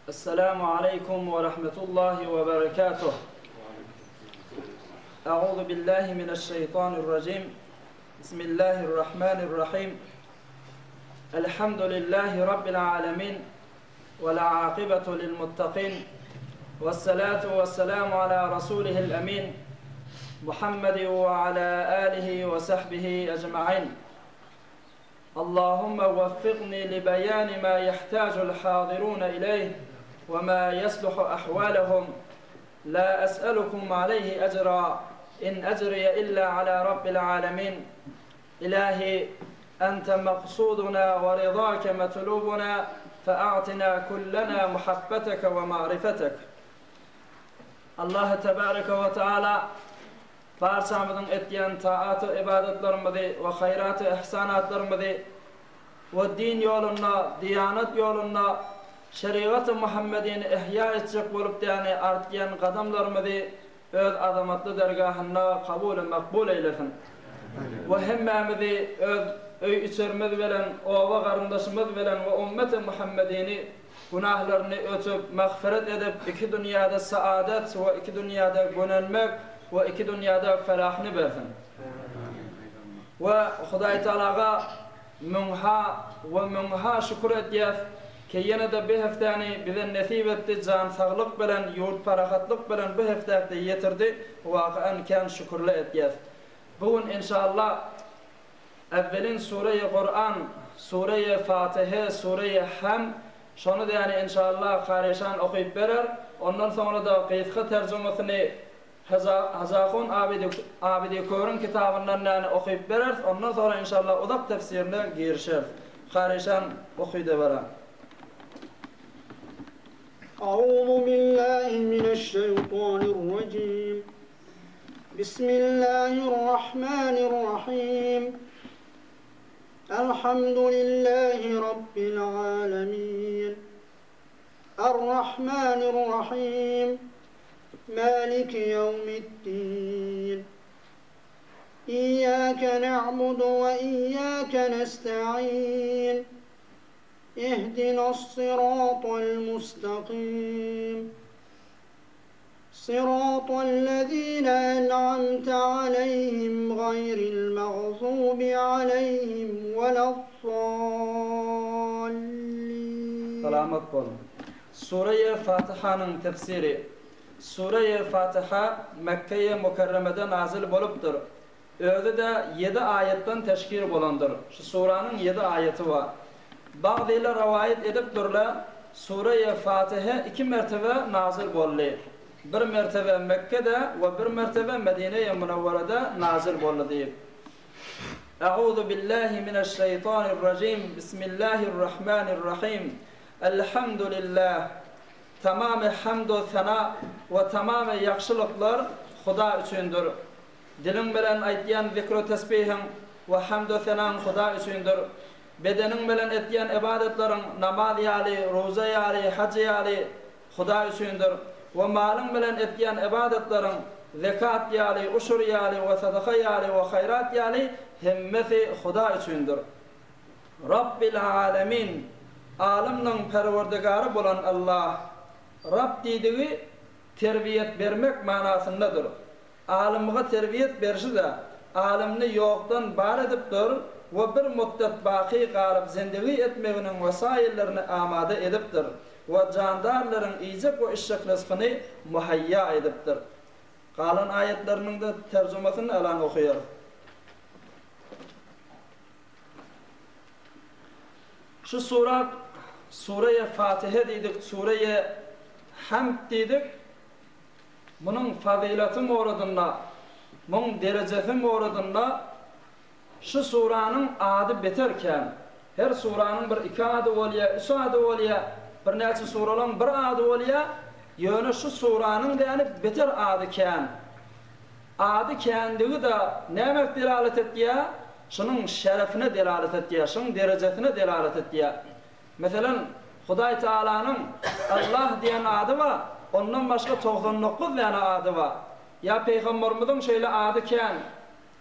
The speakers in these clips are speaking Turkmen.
السلام عليكم ورحمة الله وبركاته أعوذ بالله من الشيطان الرجيم بسم الله الرحمن الرحيم الحمد لله رب العالمين والعاقبة للمتقين والصلاة والسلام على رسوله الأمين محمد وعلى آله وصحبه أجمعين اللهم وفقني لبيان ما يحتاج الحاضرون إليه وما يصلح أحوالهم لا أسألكم عليه أجرا إن أجري إلا على رب العالمين إلهي أنت مقصودنا ورضاك مطلوبنا فأعطنا كلنا محبتك ومعرفتك الله تبارك وتعالى Barçamyzyň etýän taat-u ybadatlarymyzy we haýrat-u ihsanatlarymyzy we din ýolunda, diýanat ýolunda şerigat-y Muhammedini ihýa etjek bolup däni artýan gadamlarymyzy öz azamatly dergahynda kabul-u makbul eýlesin. We hemmämizi öz öý-içerimiz bilen, oba-garyndaşymyz bilen we ummeti Muhammedini Günahlaryny ötüp, magfyret edip, iki dünýäde saadet we iki dünýäde gönenmek we iki dünýäde felahyny bersin. We Hudaýtagalaga müňha we müňha şükür edýäs, ki ýene-de bi hepdäni bize nesip etdi, jan saglyk bilen, ýurt parahatlyk bilen bu hepdäkde ýetirdi, wakyan kän şükürle edýäs. Bu gün inşallah Äwwelin Sureýi Kuran, Sureýi Fatihe, Sureýi Hamd, şony däni inşallah Karyşan okyp berer, ondan soňra-da gysga terjümesini Hajahun Abidi Körüň kitabyndan däni okyp bereris, ondan soňra inşallah uzak tefsirine girişeris. Karyşan okyda bera. Auzu billahi mineşşeýtanirrajim. بسم الله الرحمن الرحيم الحمد لله رب العالمين الرحمن الرحيم مالك يوم الدين إياك نعبد وإياك نستعين اهدنا الصراط المستقيم صراط الذين أنعمت عليهم غير المغضوب عليهم ولا الضالين Salamat boluň. Sureýe Fatihanyň tefsiri. Sureýe Fatiha Mekgeýe Mükerremede nazyl bolupdyr. Özi-de ýedi aýatdan teşkil bolandyr. Şu suranyň ýedi aýaty bar. Bagzylar rowaýat edipdirler, Sureýe Fatihe iki mertebe nazyl boldy. Bir mertebe Mekgede we bir mertebe Medineýe Münewwerede nazyl boldy diýip. Euzu billahi mineşşeýtanirrajim Bismillahirrahmanirrahim Elhamdulillah Tamamy hamd-u sena we tamamy ýagşylyklar Huda üçindir. Diliň bilen aýtýan zikru-tesbihiň we hamdu-senaň Huda üçindir. Bedeniň bilen etýän ybadatlaryň, namaz ýaly, ruza ýaly, haj ýaly, Huda üçindir. We malyň bilen etýän ybadatlaryň, zekat ýaly, uşur ýaly we sadaka ýaly we haýrat ýaly, hemmesi Huda üçindir. Rabbil alemin, Alymlaň Perwerdigary bolan Allah. Rab diýdigi terbiýet bermek manasyndadyr. Alymga terbiýet berşi-de, alymny ýokdan bar edipdir we bir mutdet baky galyp zindigi etmeginiň wesaýyllaryny amada edipdir we jandarlaryň iýjek we içjek ryskyny muhaýýa edipdir. Galan aýatlarynyň-da terjimasyn alan okaýarys. Şu sura Sureýe Fatihe diýdik, Sureýe Hamd diýdik. Munuň fazylaty moradynda, muň derejesi moradynda şu suranyň ady beter kän. Her suranyň bir iki ady bolýa, üç ady bolýa, birnäçe suralaň bir ady bolýa, ýöne şu suranyň däni beter ady kän. Ady kändigi-de nämä delalat etýä? Şunuň şerefine delalat etýä, şunuň derejesine delalat etýä. Meselem, Hudaý Tagalanyň Allah diýen ady bar, ondan başga 99 däne ady bar. Ýa Pygamberimiziň şeýle ady kän.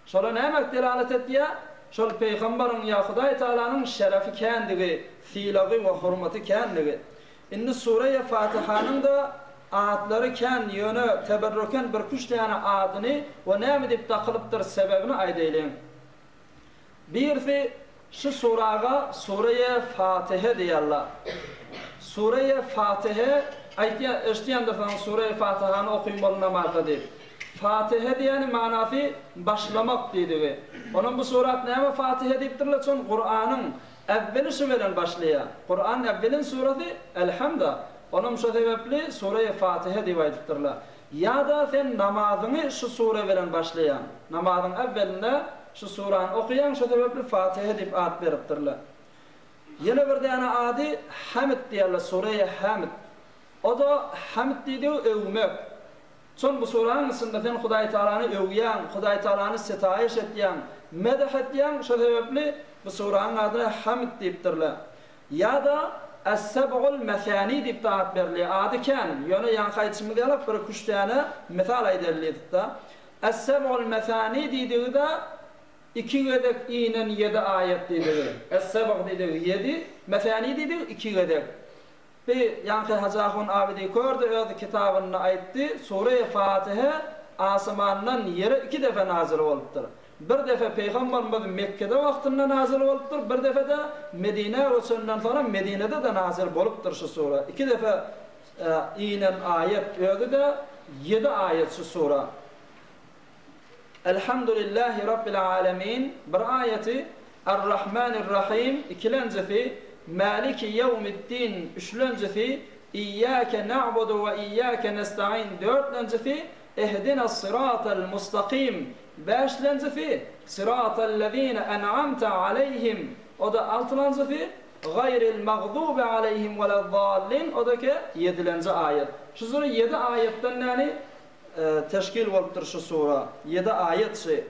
Şola näme delalat etýär? Şol Pygamberyň ýa Hudaý Tagalanyň şerefi kändigi, sylagy we hormaty kändigi. Indi Sureýe Fatihanyň-da atlary kän, ýöne teberrüken birküç däne adyny we näme diýip dakylypdyr sebebini aýdaýlyň. Birisi şu suraga Sureýe Fatihe diýýärler. Sureýe Fatihe aýtýan, eşidýändirsiňiz Sureýe Fatihany okymaly namazda diýip. Fatihe diýýäni manasy başlamak diýdigi. Onam bu surat näme Fatihe diýipdirler çün Kuranyň Äwweli şu bilen başlaýar. Kuran äwwelin surasy Elhamda. Onam şo sebäpli Sureýe Fatihe diýip aýdypdyrlar. Ýa-da sen namazyňy şu sure bilen başlaýaň. Namazyň äwwelinde şu surany okaýaň, şo sebäpli Fatihe diýip at beripdirler. Ýene bir däne ady Hamd diýerler, Sureýe Hamd. O-da Hamd diýdigi öwmek. Soň bu suranyň içinde sen Hudaý Tagalany öwýäň, Hudaý Tagalany sitaýyş etýäň, medh etýäň, şo sebäpli bu suranyň adyna Hamd diýipdirler. Ýa-da Es-seb'ul mesani diýip-de at berilýär. Ady kän, ýöne ýaňky aýdyşymyz ýaly bir-iki-üç däne mysal aýdaly diýdik-de. Es-seb'ul mesani diýdigi-de iki gezek inen ýedi aýat diýdigi. Es-seb'g diýdigi ýedi, mesani diýdigi iki gezek. Bi ýaňky Hajy ahun Abidi Kör-de öz kitabynda aýtdy, Sure-i Fatihe asymandan ýere iki defe nazyl bolupdyr. Bir defe Pygamberimiz Mekgede wagtynda nazyl bolupdyr, bir defe-de Medinä göçenden soňra Medinede-de nazyl bolupdyr şu sure. Iki defe inen aýat, özi-de ýedi aýat şu sure. Elhamdülillahi Rabbil alemin bir aýaty, Ar-Rahmanir-Rahim ikilenjisi, Maliki ýewmiddin üçlenjisi, Iýýäke na'budu we iýýäke nesta'in dörtlenjisi, Ihdinas-syratal mustakim bäşlenjisi, Syratallezine en'amte aleýhim o-da altylanjysy, Gaýril magdubi aleýhim weled-dallin o-da ke ýedilenji aýat. Şu sure ýedi aýatdan näni Teşkil bolupdyr şu sura. Ýedi aýat şy.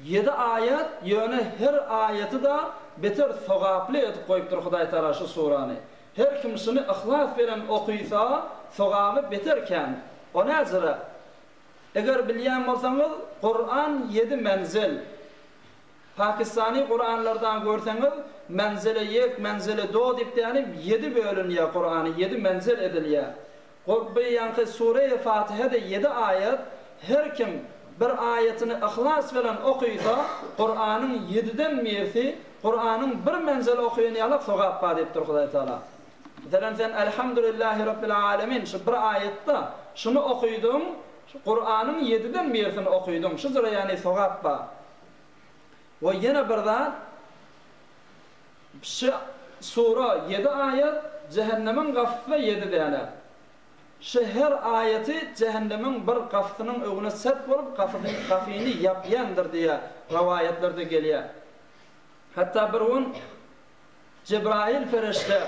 Ýedi aýat, ýöne her aýaty-da beter sogaply edip goýupdyr Hudaý Tagala şu surany. Her kim şuny yhlas bilen okysa, sogaby beter kän. O näjire? Eger bilýän bolsaňyz, Kuran ýedi menzel. Pakistany Kuranlardan görseňiz, menzele ýek, menzele do diýip däni ýedi bölünýär Kurany, ýedi menzel edilýär. Gurby ýaňky Sureýi Fatihede ýedi aýat, her kim bir aýatyny yhlas bilen okysa, Kuranyň ýediden birisi, Kuranyň bir menzeli okaýan ýalak sogap bar diýipdir Hudaý Tagala. Meselem sen Elhamdülillahi Rabbil Alemin şu bir aýatda şuny okydyň, Kuranyň ýediden birisini okydyň, şu jyra ýany sogap bar. We ýene bir zat, Şu sura ýedi aýat, jähennemiň gapysy-da ýedi däne. Şu her aýaty jähennemiň bir gapysynyň öňüne set bolup, gapyny ýapýandyr diýýär, rowaýatlarda gelýär. Hatda bir gün Jebraýyl perişde,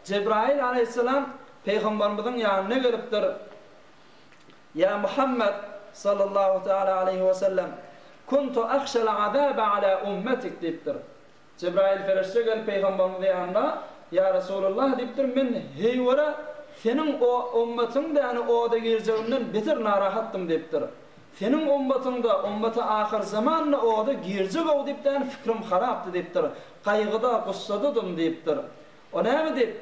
Jebraýyl alaýhyssalam Pygamberimiziň ýanyna gelipdir. Ýa Muhammet, sallallahu teala aleýhi we sellem, Kuntu ahşal azaba ala ummetik diýipdir. Jebraýyl perişde gelip Pygamberimiziň ýanyna, Ýa Resulallah diýipdir, men heýwere seniň o ummatyň däni oda girjeginden beter narahatdym diýipdir. Seniň ummatyňda, ummaty ahyrzaman-da oda girjeg-ow diýip däni fikrim harapdy diýipdir. Gaýgyda, gussadadym diýipdir. O näme diýip?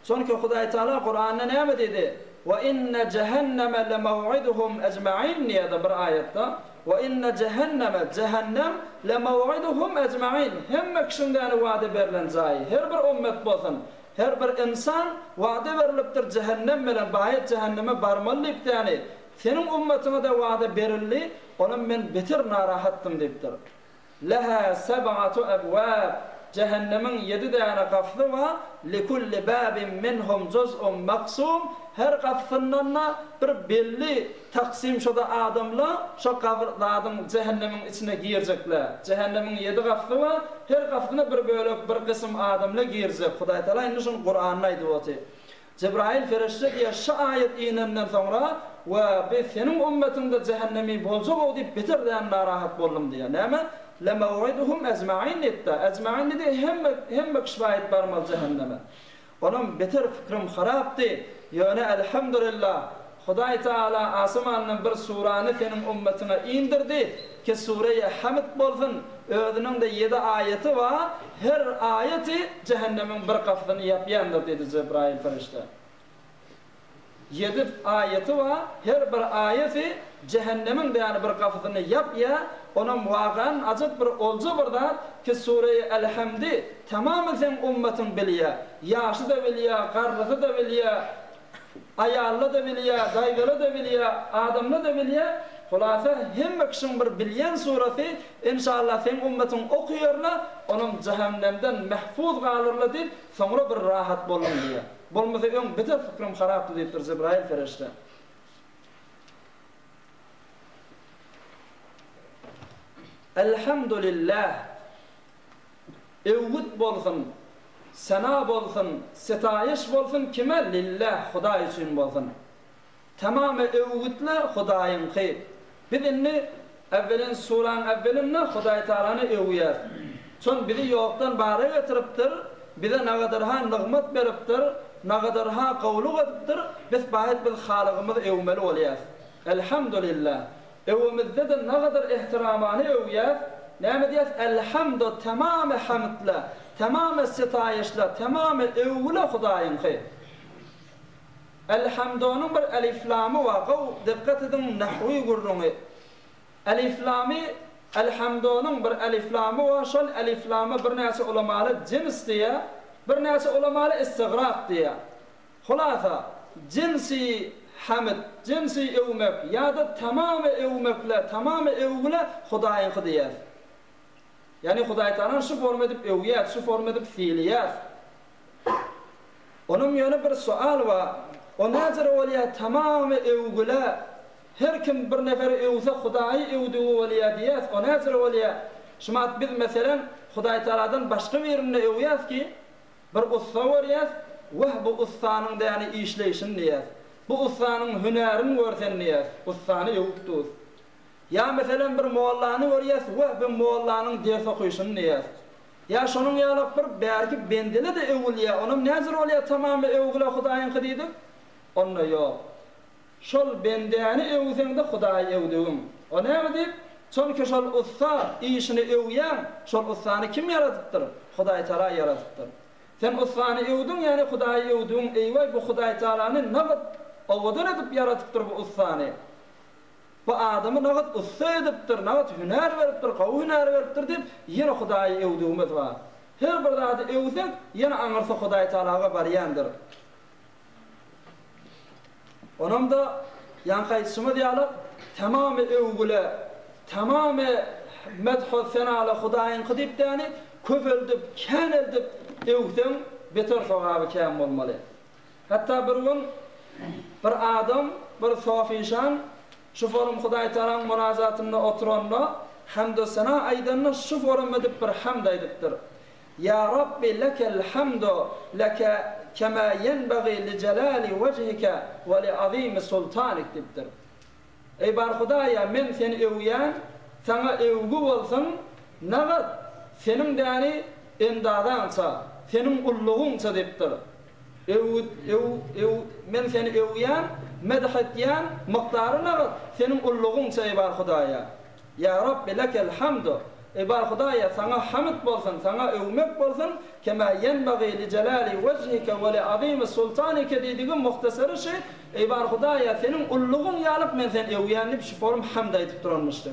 Çonki Hudaý Tagala Kuranda näme diýdi? Wa inne jehenneme lemew'iduhum ejma'in diýýärdi bir aýatda. Wa inne jehenneme, jähennem, lemew'iduhum ejma'in, hemme kişiň däni wada berlen jaýy, her bir ummet bolsun, her bir ynsan wada berlipdir jähennem bilen, baýat jähenneme barmaly diýip däni, seniň ummatyňa-da wada berildi, onam men beter narahatdym diýipdir. Leha seb'atu ebwab, Jähennemiň ýedi däne gapysy bar, likulli babin minhum juz'un maksum, her gapysyndan-da bir belli taksym şo-da adamlar şo gabyr zadyň, jähennemiň içine girjekler. Jähennemiň ýedi gapysy bar, her gapysyna bir bölek, bir gysym adamlar girjek. Hudaýtagala indi şuny Kuranda aýdyp otyr. Jebraýyl perişde diýýär, Şu aýat inenden soňra, we bi seniň ummatyňda jähennemi boljak-ow diýip beter däl narahat boldum diýýär. Näme? Lemew'iduhum ejma'in diýipdi. Ejma'in diýdi, hemme, hemme kişi baýyt barmaly jähenneme. Onam beter pikrim harapdy. Ýöne elhamdulillah, Hudaý Tagala asymandan bir surany seniň ummatyňa indirdi, ki sureýe Hamd bolsun, özüniň-de ýedi aýaty bar, her aýaty jähennemiň bir gapysyny ýapýandyr diýdi Jebraýyl perişde. Ýedi aýaty bar, her bir aýaty jähennemiň däli bir gapysyny ýapýar, onam wagan ajap bir olja bir zat, ki sureýe Elhamdy tamamy seň ummatyň bilýär, ýaşy-da bilýär, garrysy-da bilýär, Aýally-da bilýär, daýzaly-da bilýär, adamly-da bilýär. Hulasa, hemme kişiň bir bilýän surasy, enşalla seň ummatyň okyarla, olam jähennemden mehfuz galarla diýip, soňra bir rahat boldum diýýär. Bolmasa öň beter pikrim harapdy diýipdir Jebraýyl perişde. Elhamdulillah. Öwgüt bolsun, sena bolsun, setaýyş bolsun kime lillah Hudaý üçin bolsun. Tamamy öwgütle Hudaýyňky. Biz indi äwwelen suraň äwwelinde Hudaý Tagalany öwýäs. Çon bizi ýokdan bara getiripdir, bize nagadarha nygmat beripdir, nagadarha gowluk edipdir, biz baýat biz Halygymyzy öwmeli bolýas. Elhamdulillah. Öwemizde-de nagadar ehtiramany öwýäs, näme diýýäs, Elhamdu tamamy hamdla, tamamy sitaýyşla, tamamy öwgüle Hudaýyňky. Elhamdonyň bir eliflamy bar, gowy dykgat ediň nahwi gürrüňi. Eliflamy, Elhamdonyň bir eliflamy bar, şol eliflama birnäçe ulamaly jins diýýär, birnäçe ulamaly istigrak diýýär. Hulasa, jinsi hamd, jinsi öwmek ýa-da tamamy öwmekle, tamamy öwgüle Hudaýyňky diýýäs. Ýagny Hudaýtagalany şu forma edip öwýäs, şu forma edip sylaýas. Onuň ýöne bir sual bar, o näjere bolýar tamamy öwgüle, her kim bir neferi öwse Hudaýy öwdügi bolýar diýýäs, o näjere bolýar? Şumat biz meselem Hudaýtagaladan başga birini öwýäs ki, Bir ussa görýäs, Wah, bu ussanyň däni işleýşini diýýäs. Bu ussanyň hünärini gör sen diýýäs. Ussany öwüp dur. Ýa, meselem, bir mollany görýäs, Wah, bu mollanyň ders okyşyny diýýäs. Ýa şonuň ýalak bir bärki bendele-de öwülýär, onam näjür bolýar tamamy öwgüle Hudaýyňky diýdik? Onda ýok. Şol bendäni öwseň-de Hudaýy öwdügiň. O näme diýip? Çünki şol ussa işini öwýäň, şol ussany kim ýaradypdyr? Hudaýtala ýaradypdyr. Sen ussany öwdüň, ýagny Hudaýy öwdügiň, eýwaý bu Hudaýtalany nagyt owadan edip ýaradypdyr bu ussany. Bu adamy nagyt ussa edipdir, nagyt hünär beripdir, gowy hünär beripdir diýip, ýene Hudaýy öwdügimiz bar. Her bir zady öwsek, ýene aňyrsy Hudaýtalaga barýandyr. Onam-da ýaňky aýdyşymyz ýaly, tamamy öwgüle, tamamy medh-u-senala Hudaýyňky diýip däni, köpeldip, käneldip öwseň, beter sogaby kän bolmaly. Hatda bir gün bir adam, bir sofyşan şu forum Hudaýtagalaň munajatynda oturanda, hamd-u-sena aýdanda şu forum edip bir hamd aýdypdyr. Ýa Rabbi lekel hamdu leke kema ýenbagi li jelali wejhike we li azimi sultanik diýipdir. Eý bar Hudaýa men seni öwýän, saňa öwgi bolsun, nagat seniň däni endazaňça, seniň ullugyňça diýipdir. Öwgi öw öw men seni öwýän, medh etýän, mukdary nagat seniň ullugyňça eý bar Hudaýa. Ýa Rabbi lekel hamdu, Eý bar Hudaýa, Saňa hamd bolsun, Saňa öwmek bolsun, kema ýenbagi li jelali wejhike we li azimi sultanike diýdigi muhtasary şy, Eý bar Hudaýa, Seniň ullugyň ýalyk men Seni öwýän diýip şu forum hamd aýdyp duranmyşdy.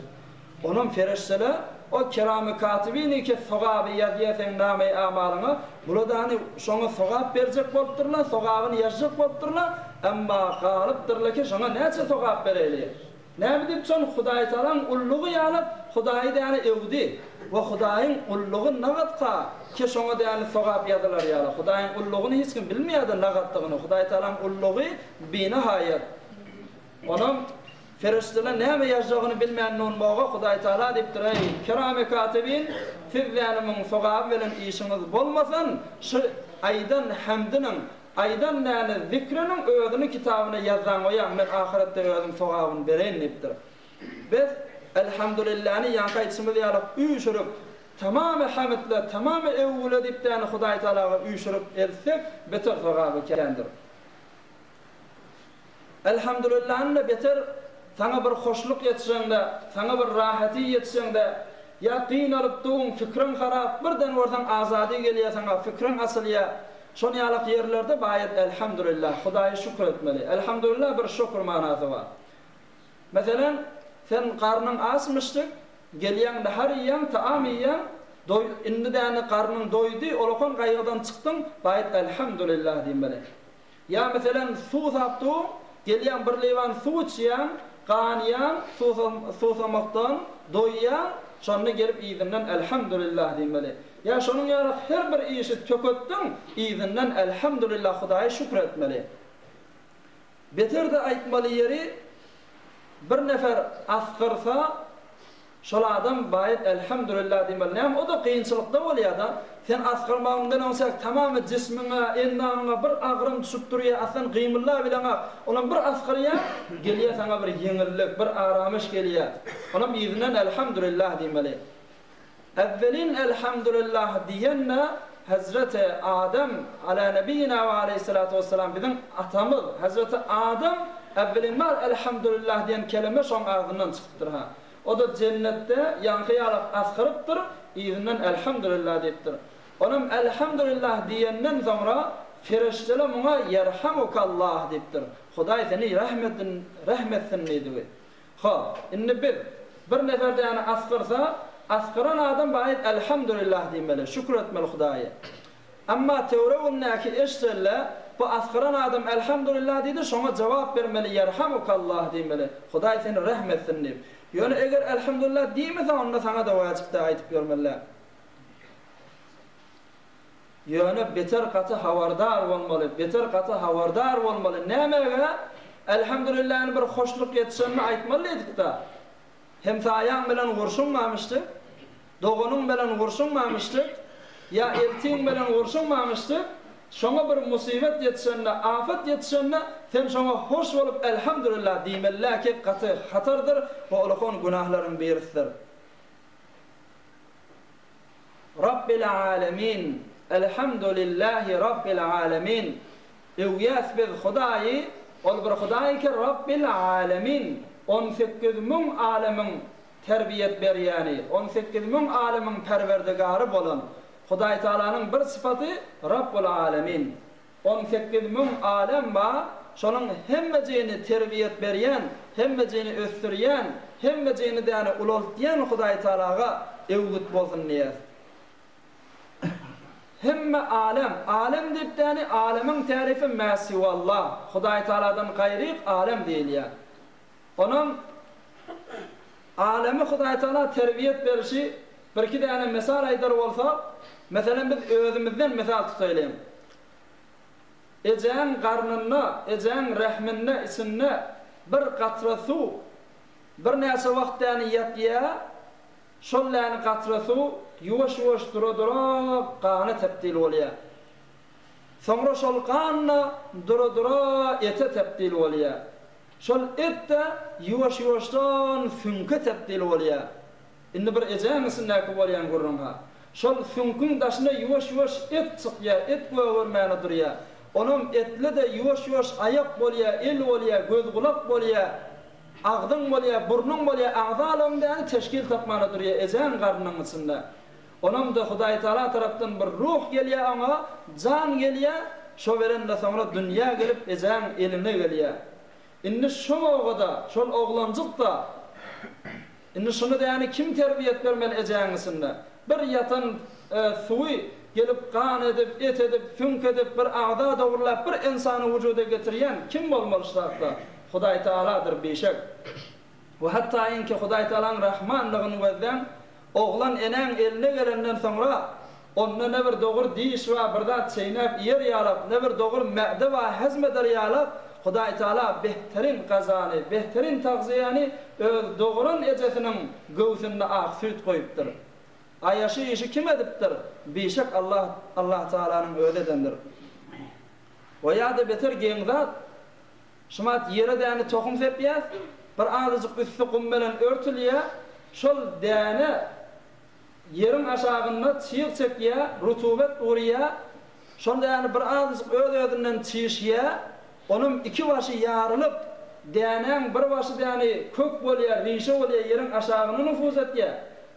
Onam fereşteler, O kerami katibini ki sogaby ýazýa seň nameý amalyňa, buladany şoňa sogap berjek bolupdyrlar, sogabyny ýazjak bolupdyrlar, emma galypdyrlar ki şoňa näçe sogap bereýli? Näme diýip şon Hudaýtagalaň ullugy ýalyp Hudaýy däne öwdi we Hudaýyň ullugy nagatka ke şoňa däne sogap ýazylar ýaly Hudaýyň ullugyny hiç kim bilmeýärdi nagatdygyny Hudaýtagalaň ullugy binahaýat onam fereşteler näme ýazjagyny bilmän nunmoga Hudaýtagala diýipdir eý kerame katibin siz däne muň sogaby bilen işiňiz bolmasyn şu aýdan hemdiniň Aýdan näne zikriniň özüni kitabyna ýazzaň goýaň men ahyretde özüm sogabyny bereýin diýipdir. Biz Elhamdulilläni ýaňky aýdyşymyz ýaly üýşürip, tamamy hamdle, tamamy öwgüle diýip däne Hudaý Tagalaga üýşürip eltsek beter sogaby kändir. Elhamdülillahdan-da beter saňa bir hoşluk ýetişende, saňa bir rahaty ýetişende, ýa gynalyp duň, fikriň harap, birden görseň azady gelýär saňa, fikriň açylýar. Şon ýalak ýerlerde baýat Elhamdülillah, Hudaýa şükür etmeli. Elhamdülillah bir şükür manasy bar. Meselem, sen garnyň açmyşdyk, gelýäň nahar iýýäň, taam iýýäň, doý, indi däni garnyň doýdy, olakan gaýgydan çykdyň, baýat Elhamdülillah diýmeli. Ýa meselem, suwsap dur, gelýäň bir liwan suw içýäň, ganýaň suwsamakdan, doýýaň, şonda gelip yzyndan Elhamdülillah diýmeli. Ýa şonuň ýaly her bir işi töketdiň, yzyndan Elhamdülillah Hudaýa şükür etmeli. Beter-de aýtmaly ýeri, bir nefer asgyrsa, Şol adam baýat Elhamdülillah diýmeli. Näme o-da kynçylykda bolýada. Sen asgyrmagyňdan öň säk tamamy jismiňe, endamyňa bir agram düşüp durýa, aslan gymyldabileňak. Onam bir asgyrýa, gelýä saňa bir ýeňillik, bir aramyş gelýä. Onam yzyndan Elhamdülillah diýmeli. Äwwelin Elhamdülillah diýende Hezreti Adem ala nebiyina we aleýhissalatu wessalam biziň atamyz Hezreti Adem äwwelin bar Elhamdülillah diýen keleme şoň agzyndan çykypdyr ha. O-da jennetde ýaňky ýalak asgyrypdyr, yzyndan Elhamdülillah diýipdir. Onam Elhamdülillah diýenden soňra perişdeler muňa Ýerhamukallah diýipdir. Hudaý seni rehm etsin diýdigi. Hop, indi biz, bir nefer däne asgyrsa, asgyran adam baýat Elhamdülillah diýmeli, şükür etmeli Hudaýa. Emma töweregindäki eşdelle, bu asgyran adam Elhamdülillah diýdi, şoňa jogap bermeli Ýerhamukallah diýmeli, Hudaý seni rehm etsin diýip. Ýöne eger Elhamdülillah diýmese onda saňa-da wajyp däl aýdyp ýörmeli. Ýöne beter gaty habardar bolmaly, beter gaty habardar bolmaly. Nämäge? Elhamdülilläni bir hoşluk ýetişenini aýtmaly diýdik-dä. Hemsaýaň bilen gurşunmamyşdyk, doganyň bilen gurşunmamyşdyk, ýa eltiň bilen gurşunmamyşdyk, şoňa bir musybet ýetişende, afat ýetişende, sen şoňa hoş bolup Elhamdülillah diýmeli-dä ki, gaty hatardyr we ulakan günahlaryň birisidir. Rabbil alemin Elhamdülillahi Rabbil alemin Öwýäs biz Hudaýy, Ol bir Hudaý ki Rabbil alemin 18 müň alemiň terbiýet berýäni, 18 müň alemiň perwerdigary bolan Hudaý Tagalanyň bir sypaty Rabbul alemin. 18 müň alem bar, şonuň hemmejigini terbiýet berýän, hemmejigini ösdürýän, hemmejigini däni ulaltýan Hudaý Tagalaga öwgüt bolsun diýýäs. Hemme alem, alem diýip däni alemiň tärifi mä siwallah, Hudaý Tagaladan gaýryk alem diýilýär. Onam alemi Hudaý Tagala terbiýet berişi birki däne mysal aýdar bolsak, meselem biz özümizden mysal tutaýlyň. Ejäň garnynda, ejäň rähminde, içinde bir katra suw birnäçe wagt däni ýatýar, şol däni katra suw ýuwaş-ýuwaş dura-dura gana tebdil bolýar. Soňra şol gan-da dura-dura ete tebdil bolýar. Şol et-de ýuwaş-ýuwaşdan süňke tebdil bolýar. Indi bir ejäň içindäki bolýan gürrüň-ha. Şol süňküň daşyna ýuwaş-ýuwaş et çykýar, et gögermäne durýar. Onam etli-de ýuwaş-ýuwaş aýak bolýar, el bolýar, göz-gulak bolýar, agzyň bolýar, burnuň bolýar, agzalaryň däni teşkil tapmana durýar ejäň garnynyň içinde. Onam-da Hudaýtagala tarapdan bir ruh gelýär oňa, jan gelýär, şo berende soňra dünýä gelip ejäň eline gelýär. Indi şo oba-da, şol oglanjyk-da, Indi şuny däni kim terbiýet bermeli ejäň içinde? Bir ýatan suwy gelip gan edip, et edip, süňk edip, bir agza dogrulap bir ynsany wujuda getirýän kim bolmaly şu zatda? Hudaý Tagaladyr bişek. We hatda inki Hudaý Tagalaň Rahmanlygyny gözläň, Oglan enäň eline gelenden soňra, onda ne bir dogry diş bar, bir zat çeýnäp iýer ýalak, ne bir dogry mäde bar, hezm eder ýalak, Hudaý Tagala behterin gazany, behterin tagzyýany öz doguran ejesiniň göwsünde ak süýt goýupdyr. Aýaşy işi kim edipdir? Bişek Allah, Allah Tagalanyň özi edendir. We ýa-da beter geň zat, Şumat ýere däne tohum sepýäs, bir azajyk üsti gum bilen örtülýär, şol däne ýeriň aşagynda çyg çekýär, rutubet urýar, şol däne bir azajyk öz-özünden çişýär, onuň iki başy ýarylyp. dänäň bir başy däni kök bolýar, rişe bolýar, ýeriň aşagyna nufuz etýär.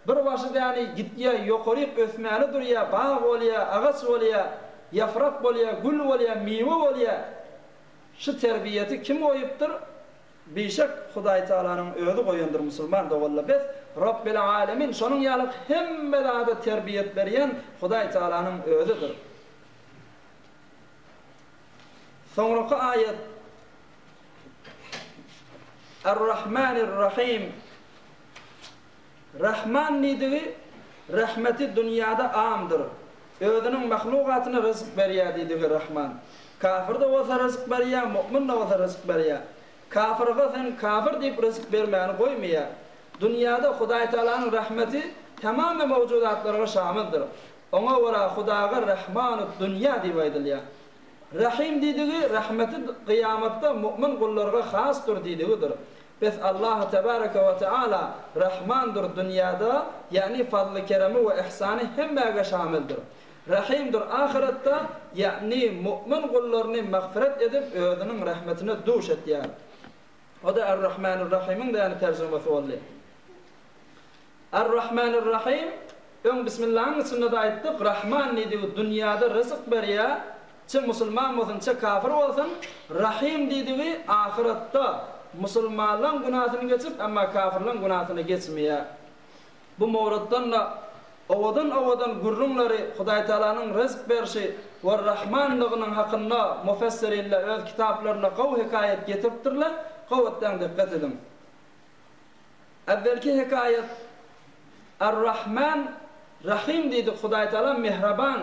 Bir başy däni gitýär, ýokaryk ösmäne durýar, bag bolýar, agaç bolýar, ýaprak bolýar, gül bolýar, miwe bolýar. Şu terbiýeti kim goýupdyr? Bişek Hudaý Tagalanyň özi goýandyr musulman doganlar bes Robbil Alemin şonuň ýaly hemme zada terbiýet berýän Hudaý Tagalanyň özüdir. Soňraky aýat Ar-Rahmanir-Rahim Rahman diýdigi rahmeti dünýäde amdyr. Özüniň mahlugatyna ryzk berýär diýdigi Rahman. Kafir-de bolsa ryzk berýär, mu'min-de bolsa ryzk berýär. Kafirge sen kafir diýip ryzk bermäni goýmaýar. Dünýäde Hudaýtagalanyň rahmeti tamamy mawjudatlarga şamildir. Oňa görä Hudaga Rahmanut-dünýä diýip aýdylýar. Rahym diýdigi rahmeti gyýamatda mu'min gullarga hasdyr diýdigidir. Bes Allahu tebareke we teala Rahmandyr dünýäde, ýa'ni fazly-keremi we ihsany hemmäge şamildir. Rahymdyr ahyretde, ýa'ni mu'min gullaryny magfyret edip özüniň rahmetine duş etýär. O-da Er-Rahmanir-Rahymyň däni terjimesi boldy. Er-Rahmanir-Rahym, öň Bismillahyň içinde-de aýtdyk, Rahman diýdigi dünýäde ryzyk berýär, çe musulman bolsun, çe kafir bolsun, Rahym diýdigi ahyretde musulmanlaň günasyny geçip, emma kafirlaň günasyny geçmeýär. Bu mowrutdan-da owadan-owadan gürrüňleri Hudaýtagalanyň ryzk berşi we Rahmanlygynyň hakynda mufessirinler öz kitaplarynda gowy hekaýat getiripdirler, gowy etdäň dikgat ediň. Äwwelki hekaýat Ar-Rahman Rahym diýdik Hudaýtagala mähriban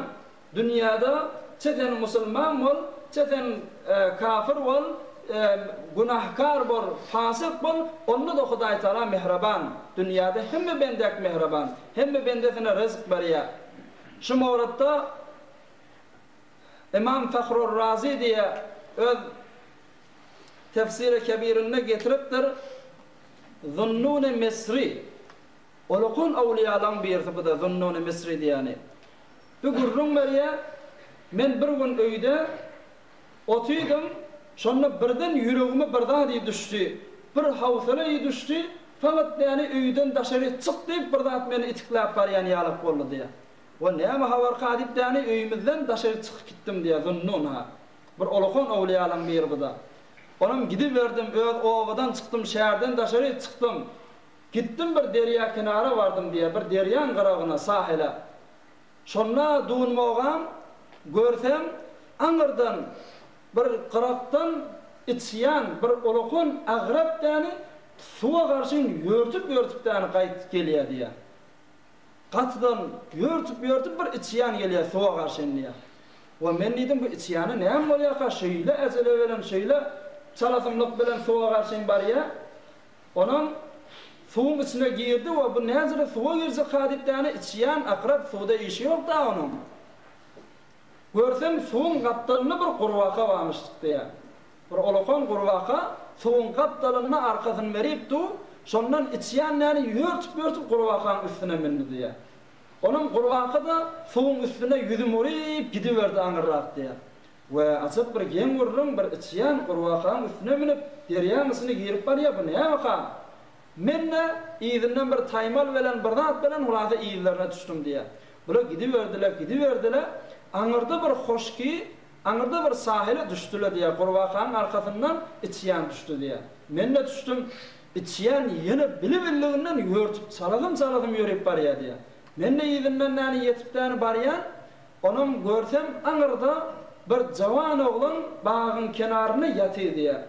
dünýäde çe sen musulman bol çe sen kafir bol günahkar bol fasyk bol onda-da Hudaýtagala mähriban dünýäde hemme bendäk mähriban hemme bendesine ryzk berýär şu mowrutda Ymam Fahrur Razy diýýär öz Tefsiri Kebirinde getiripdir, Zunnun-y Misri, Ulukan öwlüýalaň birisi bu-da Zunnun-y Misri diýýäni. Bu gürrüň berýär, Men bir gün öýde otydym, şonda birden ýüregime bir zat düşdi, bir howsala düşdi, fakat meni öýden daşary çyk diýip bir zat meni itikläp barýan ýalak boldy diýýär. O näme habarka diýip däni öýümizden daşary çykyp gitdim diýýär Zunnun ha. Bir olakan öwlüýalaň biri bu-da. Onam gidiberdim, öz obadan çykdym, şäherden daşary çykdym. Gitdim bir derýa kenara bardym diýýär, bir derýaň gyragyna, sahile. Şonda dunmagam, görsem, aňyrdan bir gyrakdan içýan bir olakan agrap däni suwa garşyn ýörtüp-ýörtüp däni gaýt gelýär diýýär. Gatydan ýörtüp-ýörtüp bir içýan gelýär suwa garşyn diýýär. We men diýdim bu içýana näme bolýarka şeýle ejele bilen şeýle çalasynlyk bilen suwa garşyn barýa. Onam suwuň içine girdi we bu näjele suwa girjekka diýip däne içýan akrap suwda işi ýok da onuň. Görsem suwuň gapdalynda bir gurbaka barmyş diýýä. Bir olakan gurbaka suwuň gapdalynda arkasyny berip dur, şondan içýan däne ýörtüp-ýörtüp gurbakaň üstüne mindi diýýä. Onuň gurbaka-da suwuň üstüne ýüzüm uryp gidiberdi aňyrrak diýýär. We ajap bir geň gürrüň, bir içýan gurbakaň üstüne münüp, derýaň içine girip barýar, bu nämeka? Men-de yzyndan bir taýmal bilen, bir zat bilen hulasa yzlaryna düşdüm diýýär. Bular gidiberdiler, gidiberdiler, aňyrda bir hoşki, aňyrda bir sahile düşdüler diýýär, gurbakaň arkasyndan içýan düşdi diýýär. Men-de düşdüm. Içýän ýene bili-billiginden ýörtüp çalasym-çalasym ýörüp barýar diýýär. Men-de yzyndan däni ýetip däni barýan, onam görsem aňyrda bir jawan oglan bagyň kenarynda ýatyr diýýär.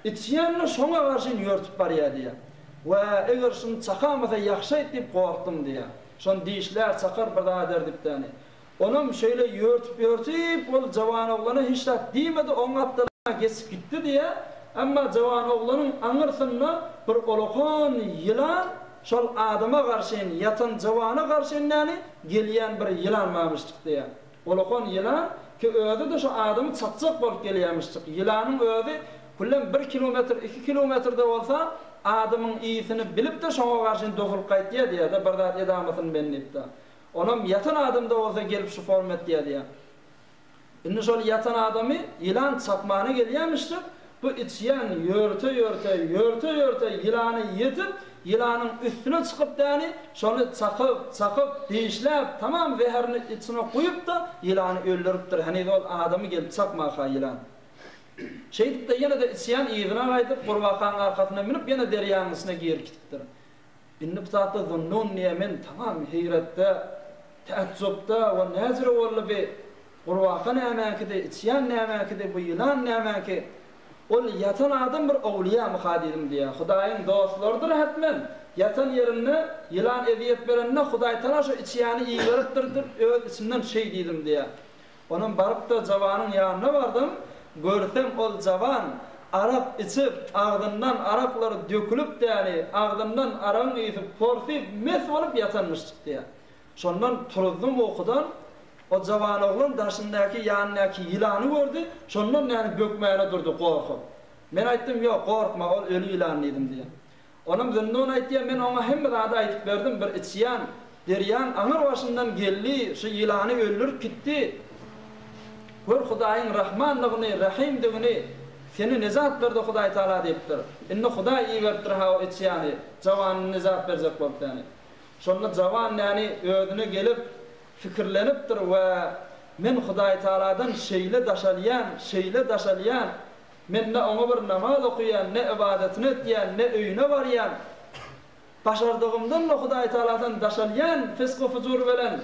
Içýän-de şoňa garşyn ýörtüp barýar diýýär. Wä, eger şuny çakamasa ýagşaýt diýip gorkdum diýýär. Şony dişlär, çakar bir zat eder diýip däni. Onam şeýle ýörtüp-ýörtüp, ol jawan oglana hiç zat diýmedi, oň gapdalyna geçip gitdi diýýär. Emma jawan oglanyň aňyrsynda bir olakan ýylan şol adama garşyn, ýatan jawana garşyn näni, gelýän bir ýylan barmyşdyk diýýär. Olakan ýylan ki özi-de şo adamy çakjak bolup gelýärmişdik. Ýylanyň özi küllem bir kilometr, iki kilometr-de bolsa, adamyň ysyny bilip-de şoňa garşyn dogrup gaýtýar diýýär-de, bir zat edamasyn men diýip-de. Onam ýatan adamda bolsa gelip şu form etýär diýýär. Indi şol ýatan adamy ýylan çakmana gelýämişdir. Bu içýan ýörte-ýörte, ýörte-ýörte ýylana ýetip, ýylanyň üstüne çykyp däni, şony çakyp, çakyp, dişläp, tamam zäherini içine guýup-da, ýylany öldüripdir. Heniz ol adamy gelip çakmaka ýylan. Şeýdip-de ýene-de içýan yzyna gaýdyp, gurbakanyň arkasyna münüp, ýene derýanyň içine girip gitipdir. Indi bu zatda Zunnun diýýär, men tamam heýretde, täjjupda, we näjüre boldy bi? Gurbaka nämäňkidi, içýan nämäňkidi, bu ýylan nämäňki? Ol ýatan adam bir owliýamyka diýdim diýýär. Hudaýyň dostlarydyr hetmen. Ýatan ýerinde ýylan ezýet berende Hudaýtala şo içýany iberipdir diýip öz içimden şeý diýdim diýýär. Onam baryp-da jawanyň ýanyna bardym, görsem ol jawan arak içip, agzyndan araklar dökülip däli, agzyndan aragyň ysy porsyp mes bolup ýatanmyşjyk diýýär. Şondan turuzdym ukudan, o jawan oglan daşyndaky, ýanyndaky ýylany gördi, şondan näni bökmäne durdy gorkup. Men aýtdym, ýok, gorkma, ol öli ýylan diýdim diýen. Onam Zünnun aýtýar, men oňa hemme zady aýdyp berdim, bir içýan derýaň aňyr başyndan geldi, şu ýylany öldürip gitdi. Gör Hudaýyň Rahmandygyny, Rahymdygyny, seni nejat berdi Hudaý Taala diýipdir. Indi Hudaý iberipdir-ha o içýany, jawanyny nejat berjek bolup ýany. Şonda jawan näni özüne gelip, pikirlenipdir we Men Hudaýtagaladan şeýle daşalýan, şeýle daşalýan, men ne oňa bir namaz okaýan, ne ybadatyny etýän, ne öýüne barýan, başardygymdan-da Hudaýtagaladan daşalýan fisku-fujur belen,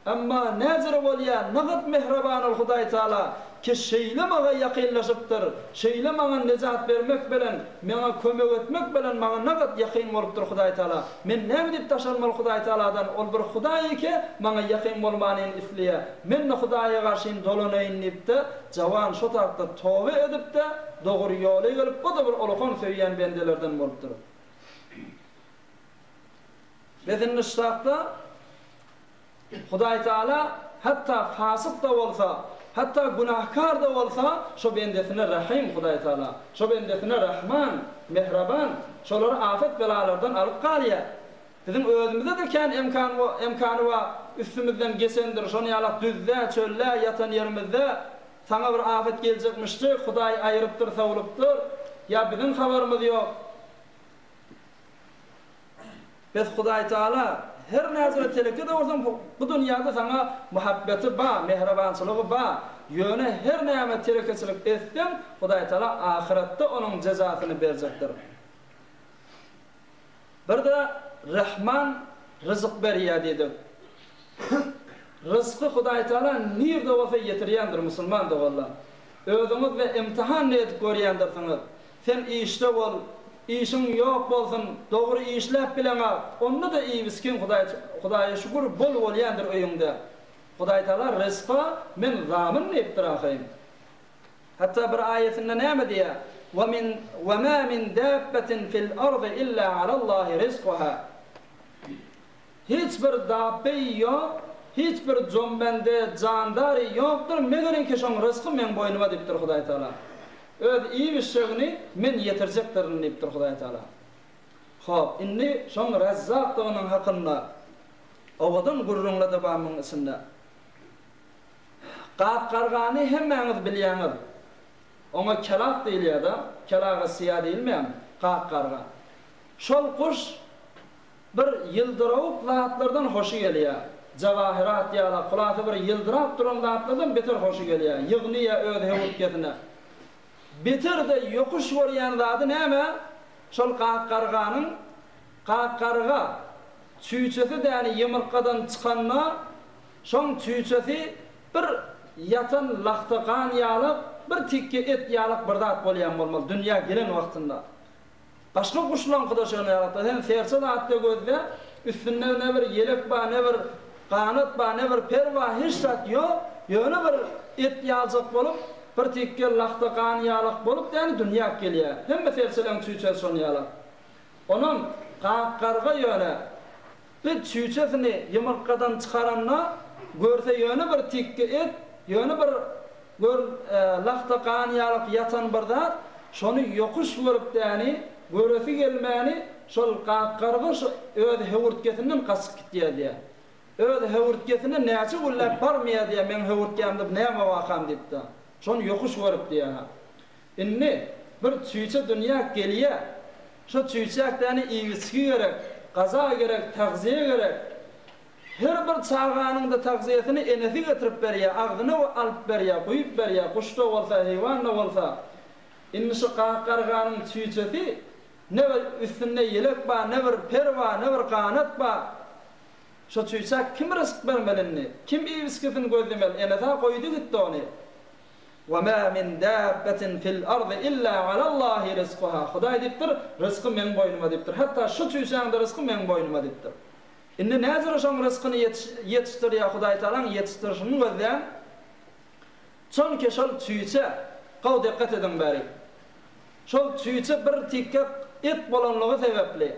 Emma näjüre bolýa, nagt mähriban ol Hudaýtagala, ki şeýle maňa ýakynlaşypdyr, şeýle maňa nejat bermek belen, meňa kömek etmek belen maňa nagt ýakyn bolupdyr Hudaýtagala. Men näme diýip daşalmaly Hudaýtagaladan, ol bir Hudaý eke, maňa ýakyn bolmanyny isleýä. Men-de Hudaýa garşyn dolanaýyn diýip-de, jawan şo tarapda toba edip-de, dogry ýola gelip, o-da bir ulakan söýýän bendelerden bolupdyr. Biz indi şu tarapda Hudaýtagala hatda fasyk-da bolsa, hatda günäkär-de bolsa, şo bendesine Rahym Hudaýtagala, şo bendesine Rahman, Mähriban, şolary afet-belalardan alyp galýar. Biziň özümizde-de kän emkan emkany bar, üstümizden geçendir, şony ýalak düzde, çölde ýatan ýerimizde saňa bir afet geljekmişdi, Hudaý aýyrypdyr, sowlupdyr, ýa biziň habarymyz ýok. Bes Hudaýtagala her näzire teleke-de bolsaň bu dünýäde saňa muhabbeti ba, mähribançylygy ba, ýöne her näme telekeçilik etseň Hudaýtagala ahyretde onuň jezasyny berjekdir. Bir-de Rahman ryzyk berýär diýdik. Ryzky Hudaýtagala nirde bolsa ýetirýändir musulman doganlar. Özüňiz-de imtihan edip görýändirsiňiz. Sen işde bol, işiň ýok bolsun, dogry işläp bileňak, onda-da iýip-içgiň Hudaý Hudaýa şükür bol bolýandyr öýüňde. Hudaýtagala ryzka men zamyn diýipdir ahyryn. Hatda bir aýatynda näme diýýär? Wa min wa ma min dabbatin fil ardy illa alallahi rizkuha. Hiç bir dabbeýi ýok, hiç bir jombende, jandary ýokdur, megeriňki şoň rysky meň boýnuma diýipdir Hudaýtagala. Öz iýip-içjegini men ýetirjekdirin diýipdir Hudaýtagala. Hop, indi şoň Rezzakdygynyň hakynda owadan gürrüňler-de bar muň içinde. Gap-gargany hemmäňiz bilýäňiz. Oňa kelak diýilýär-de, kelaga syýa diýilmeýärmi? Gap-garga. Şol guş Bir ýyldyrawuk zatlardan hoşy gelýär. Jawahyrat ýala, hulasy bir ýyldyrap duran zatlardan beter hoşy gelýär. Ýygnyýar öz höwürtgesine. Beter-de ýokuş görýän zady näme? Şol gak-garganyň, gak-garga, çüýçesi däni ýumurtgadan çykanda, şoň çüýçesi bir ýatan lagta gan ýalak, bir tikge et ýalak bir zat bolýan bolmaly dünýä gelen wagtynda. Başga guşlaňkyda şony ýaratdy. Sen serçe zatda gözle, üstünde ne bir ýelek bar, ne bir ganat bar, ne bir per bar, hiç zat ýok. Ýöne bir et ýaljak bolup, bir tikge lahta gan ýalak bolup däni dünýäk gelýär. Hemme serçeleň çüýçesi şony ýalak. Onam gak garga ýöne Bir çüýçesini ýumurtgadan çykaranda, görse ýöne bir tikge et, ýöne bir gör lahta gan ýalyk ýatan bir zat, şony ýokuş görüp däni, göresi gelmäni, şol gak-garga şo öz höwürtgesinden gaçyp gitýär diýýär. Öz höwürtgesine näçe günläp barmaýar diýýär, meň höwürtgämde bu näme wakam diýip-de. Şony ýokuş görüp diýýär. Indi. Bir çüýçe dünýä gelýä. Şo çüýçäk däni iýip-içgi gerek, gaza gerek, tagziýe gerek. Her bir çaganyň-da tagziýesini enesi getirip berýä, agzyna alyp berýä, guýup berýä, guş-da bolsa, heýwan-da bolsa. Indi şu gak garganyň çüýçesi ne bir üstünde ýelek bar, ne bir per bar, ne bir ganat bar. Şo çüýçä kim ryzk bermeli indi? Kim iýip-içgisini gözlemeli? Enesi-hä goýdy gitdi ony. Wa ma min dabbetin fil ardy illa alallahi rizkuha. Hudaý diýipdir, Ryzky meň boýnuma diýipdir. Hatda şu çüýşäň-de ryzky meň boýnuma diýipdir. Indi näjüre şoň ryzkyny ýetişdirýär Hudaýtagalaň ýetişdirişini gözläň. Çonki şol çüýşe, gowy dikgat ediň bäri. Şol çüýşe bir tikge et bolanlygy sebäpli,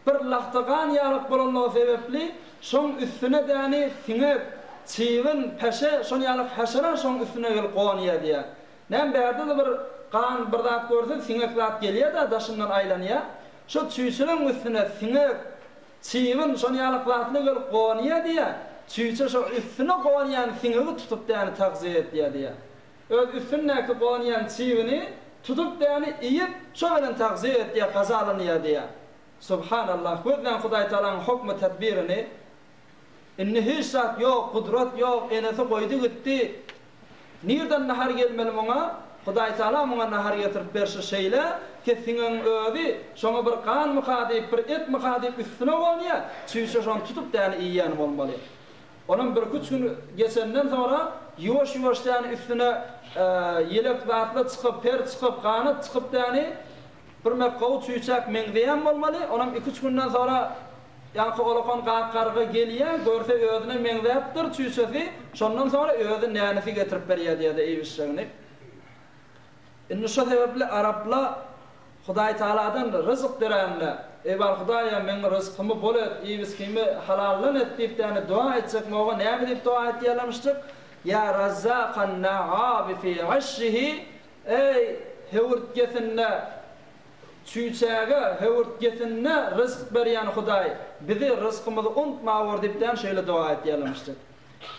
bir lahta gan ýalyk bolanlygy sebäpli, şoň üstüne däni siňek, çybyn, peşe, şon ýalyk haşera şoň üstüne gelip gonýar diýýär. Näme bärde-de bir gan bir zat görse siňek zat gelýär-de daşyndan aýlanýar. Şo çüýşeleň üstüne siňek, çybyn, şon ýalyk zatlar gelip gonýar diýýär. Çüýşe şo üstüne gonýan siňegi tutup däni tagzyýa etýär diýýär. Öz üstündäki gonýan çybyny tutup däni iýip, şo bilen tagzyýa etýär, gazalanýar diýýär. Subhanallah, gözläň Hudaýtagalaň hokmy tedbirini. Indi hiç zat ýok, gudrat ýok, enesi goýdy gitdi. Nirden nahar gelmeli muňa? Hudaýtagala muňa nahar getirip berşi şeýle, ki siňegiň özi şoňa bir ganmyka diýip, bir etmika diýip üstüne gonýar, çüýşe şony tutup däni iýýän bolmaly. Onam birküç gün geçenden soňra ýuwaş-ýuwaş däni üstüne ýelek zatlar çykyp, per çykyp, ganat çykyp däni birmek gowy çüýçäk meňzeýän bolmaly. Onam iküç günden soňra ýaňky olakan gak garga gelýä, görse özüne meňzäpdir çüýçesi, şondan soňra özi nänisi getirip berýä diýýä-de iýip-içjegini. Indi şo sebäpli arapla Hudaý Tagaladan ryzyk dirände, Eý bar Hudaýa meň ryzkymy bol et, iýip-içgimi halaldan et diýip däne doga etjek moga näme diýip doga etýärlemişdik? Ýa Razzakan na'abi fi aşşihi Eý höwürtgesinde çüýçäge höwürtgesinde ryzk berýän Hudaý, bizi ryzkymyzy untmawor diýip däne şeýle doga etýärlemişdik.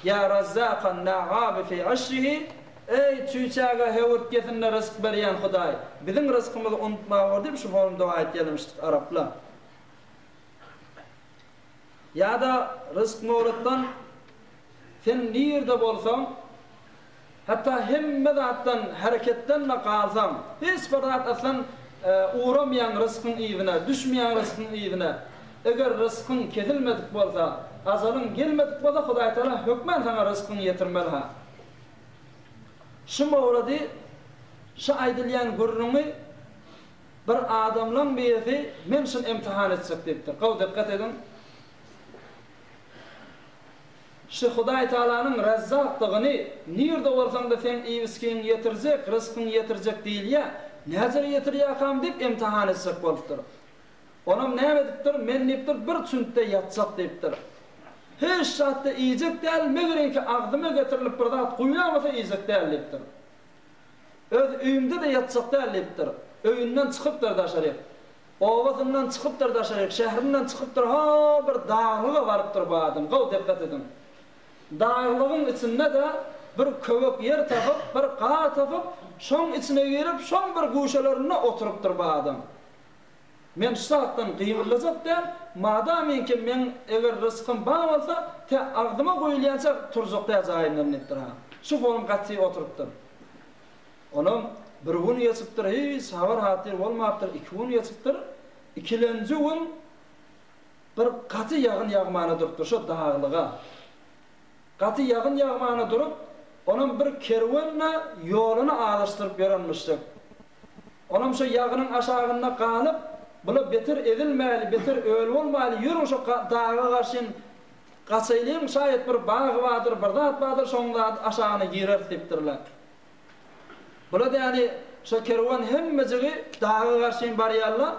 Ýa Razzakan na'abi fi aşrihi, Eý, çüýçäge höwürtgesinde ryzk berýän Hudaý, biziň ryzkymyzy unutmawor diýip şu form doga etýärlemişdik araplar. Ýa-da ryzk mowrutdan sen nirde bolsaň, Hatda hemme zatdan, hereketden-de galsaň, hiç bir zat aslan ugramaýaň ryskyň yzyna, düşmeýäň ryskyň yzyna. Eger ryskyň kesilmedik bolsa, ajalyň gelmedik bolsa, Hudaýtagala hökman saňa ryskyňy ýetirmeli-ha. Şu mowrady, şu aýdylýan gürrüňi bir adamlaň birisi men şuny imtihan etjek diýipdir. Gowy dykgat ediň. Şu Hudaý Tagalanyň Rezzakdygyny, nirde bolsaň-da seň iýip-içgiňi ýetirjek, ryskyňy ýetirjek diýilýä, näjere ýetirýäkam diýip imtihan etjek bolupdyr. Onam näme edipdir, men diýipdir, bir çüntde ýatjak diýipdir. Hiç zat-da iýjek däl, megeriňki agzyma getirilip bir zat guýlamasa iýjek däl diýipdir. Öz öýümde-de ýatjak däl diýipdir. Öýünden çykypdyr daşaryk. Obasyndan çykypdyr daşaryk, şährinden çykypdyr, ho, bir daglyga barypdyr bu adam. Gowy dikgat ediň. Daglygyň içinde-de bir köwek ýer tapyp, bir gar tapyp, şoň içine girip, şoň bir guşelerinde oturypdyr bu adam. Men şu zatdan gymyldajak däl, madamyňki meň eger rysgym bar bolsa, tä agzyma guýulýança turjak däl jaýymdan diýipdir ha. Şu forum gaty oturypdyr. Onam bir gün geçipdir, hiç habar-hatyr bolmapdyr, iki gün geçipdir. Ikilenji gün bir gaty ýagyn ýagmana durupdyr şo daglyga. Gaty ýagyn ýagmana durup, onam bir kerwen-de ýoluny azaşdyryp ýörenmişdik. Onam şo ýagynyň aşagynda galyp, Bula beter ezilmäli, beter öl bolmaly, ýörüň şo daga garşyn gaçaýlyň, şaýat bir bag bardyr, bir zat bardyr, şoň aşagyna gireris diýipdirler. Bular ýaly şo kerwen hemmejigi daga garşyn barýarlar.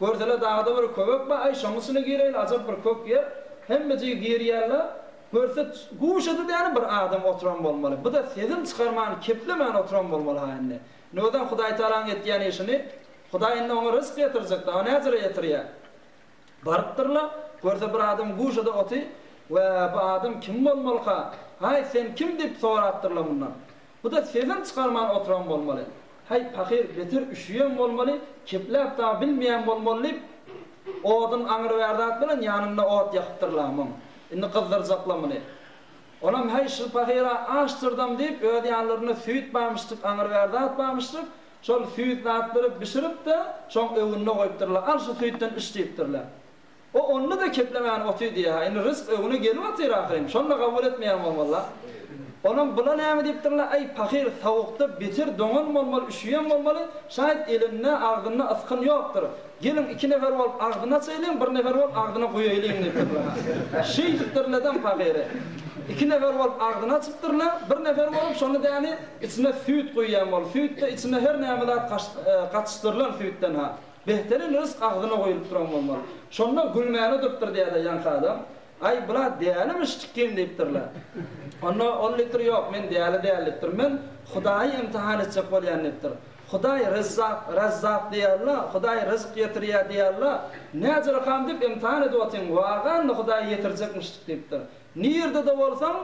Görseler dagda bir köwek bar, aý şoň içine gireýli, ajap bir kök ýer. Hemmejigi girýärler. Görse guşada däli bir adam oturan bolmaly. Bu-da sesini çykarman, keplemän oturan bolmaly ha indi. Indi özem Hudaýtagalaň etýän işini, Hudaý indi oňa ryzk ýetirjek, dagy näjüre ýetirýär. Barypdyrlar, görse bir adam guşada oty, Wä, bu adam kim bolmalyka? Haý, sen kim diýip sorapdyrlar mundan. Bu-da sesini çykarman oturan bolmaly. Häý, pahyr beter üşüýen bolmaly, kepläp dagy bilmeýän bolmaly diýip, odun aňry-bäri zat bilen ýanynda ot ýakypdyrlar muň. Indi gyzdyrjaklar muny. Onam häý, şu pahyra açdyrdam diýip, öz ýanlarynda süýt barmyşdyk, aňry-bäri zat barmyşdyk, şol süýt zatlary bişirip-de, şoň öňünde goýupdyrlar. Al şu süýtden iç diýipdirler. O onda-da keplemän otyr diýýär-hä. Indi ryzk öňüne gelip otyr ahyryn. Şony-da kabul etmeýän bolmaly-la. Onam bula näme diýipdirler, Äý, pahyr, sowukda beter doňan bolmaly, üşüýen bolmaly, şaýat elinde, agzynda ysgyn ýokdur. Geliň, iki nefer bolup agzyny açaýlyň, bir nefer bolup agzyna guýaýlyň diýipdirler-hä. Şeýdipdirlerden pahyry. Iki nefer bolup agzyny açypdyrlar, bir nefer bolup şony däni içine süýt guýýan bolup, süýt-de içine her näme zat gatyşdyrylan süýtden-hä. Behterin ryzk agzyna guýulyp duran bolmaly. Şonda gülmäne durupdyr diýýär-de ýaňky adam. Aý, bula dälimiş çykgyn diýipdirler. Onda ol diýipdir, Ýok, men däli däl diýipdir. Men Hudaýy imtihan etjek bolýan diýipdir. Hudaý Rezzak, Razzak diýýärler, Hudaý ryzk ýetirýär diýýärler. Näjirakam diýip imtihan edip otyň, wagan-da Hudaý ýetirjekmişdik diýipdir. Nirde-de bolsaň,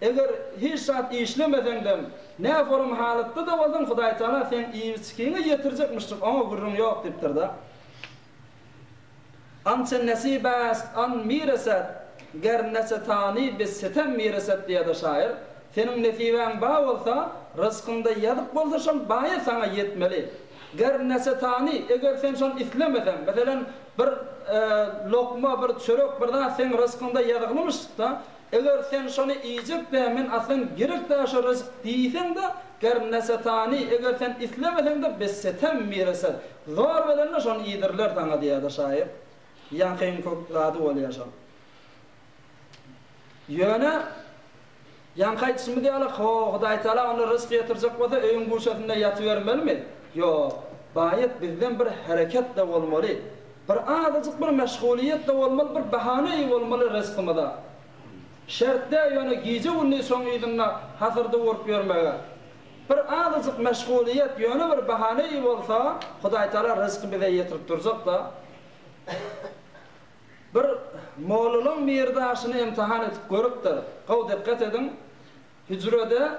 eger hiç zat işlemeseňdem, näforum halatda-da bolsaň, Hudaýtagala seň iýip-içgiňi ýetirjekmişjik, oňa gürrüň ýok diýipdir-de. Ançe nesip est an mireset, ger nesetani bi setem mireset diýýär-de şaýyr. Seniň nesibäň bar bolsa, ryzkyňda ýazyk bolsa şol baýa saňa ýetmeli. Ger nesetani, eger sen şony islemeseň, meselem, bir lokma, bir çörek, bir zat seň ryzkyňda ýazygylymyşdyk-da, eger sen şony iýjek-dä, men aslan gerek-dä şo ryzk diýseň-de, ger nesetani, eger sen islemeseň-de, bessetem mireset, zor bilen-de şony iýdiriler saňa diýýär-de şaýyr. Ýaňkyň kök zady bolýar şol. Ýöne, ýaňky aýdyşymyz ýaly, ho, Hudaýtagala onda ryzk ýetirjek bolsa, öýüň guşasynda ýatybermelimi? Ýok. Baýat bizden bir hereket-de bolmaly. Bir azajyk bir meşgulyýet-de bolmaly, bir bahana-i bolmaly ryzkymyza. Şert däl ýöne gije-gündiz şoň yzynda hasyrdy urup ýörmege. Bir azajyk meşgulyýet, ýöne bir bahana-i bolsa, Hudaýtagala ryzky bize ýetirip durjak-da. Bir mollalaň biri daşyny imtihan edip görüpdir. Gowy dikgat ediň. Hüjrede,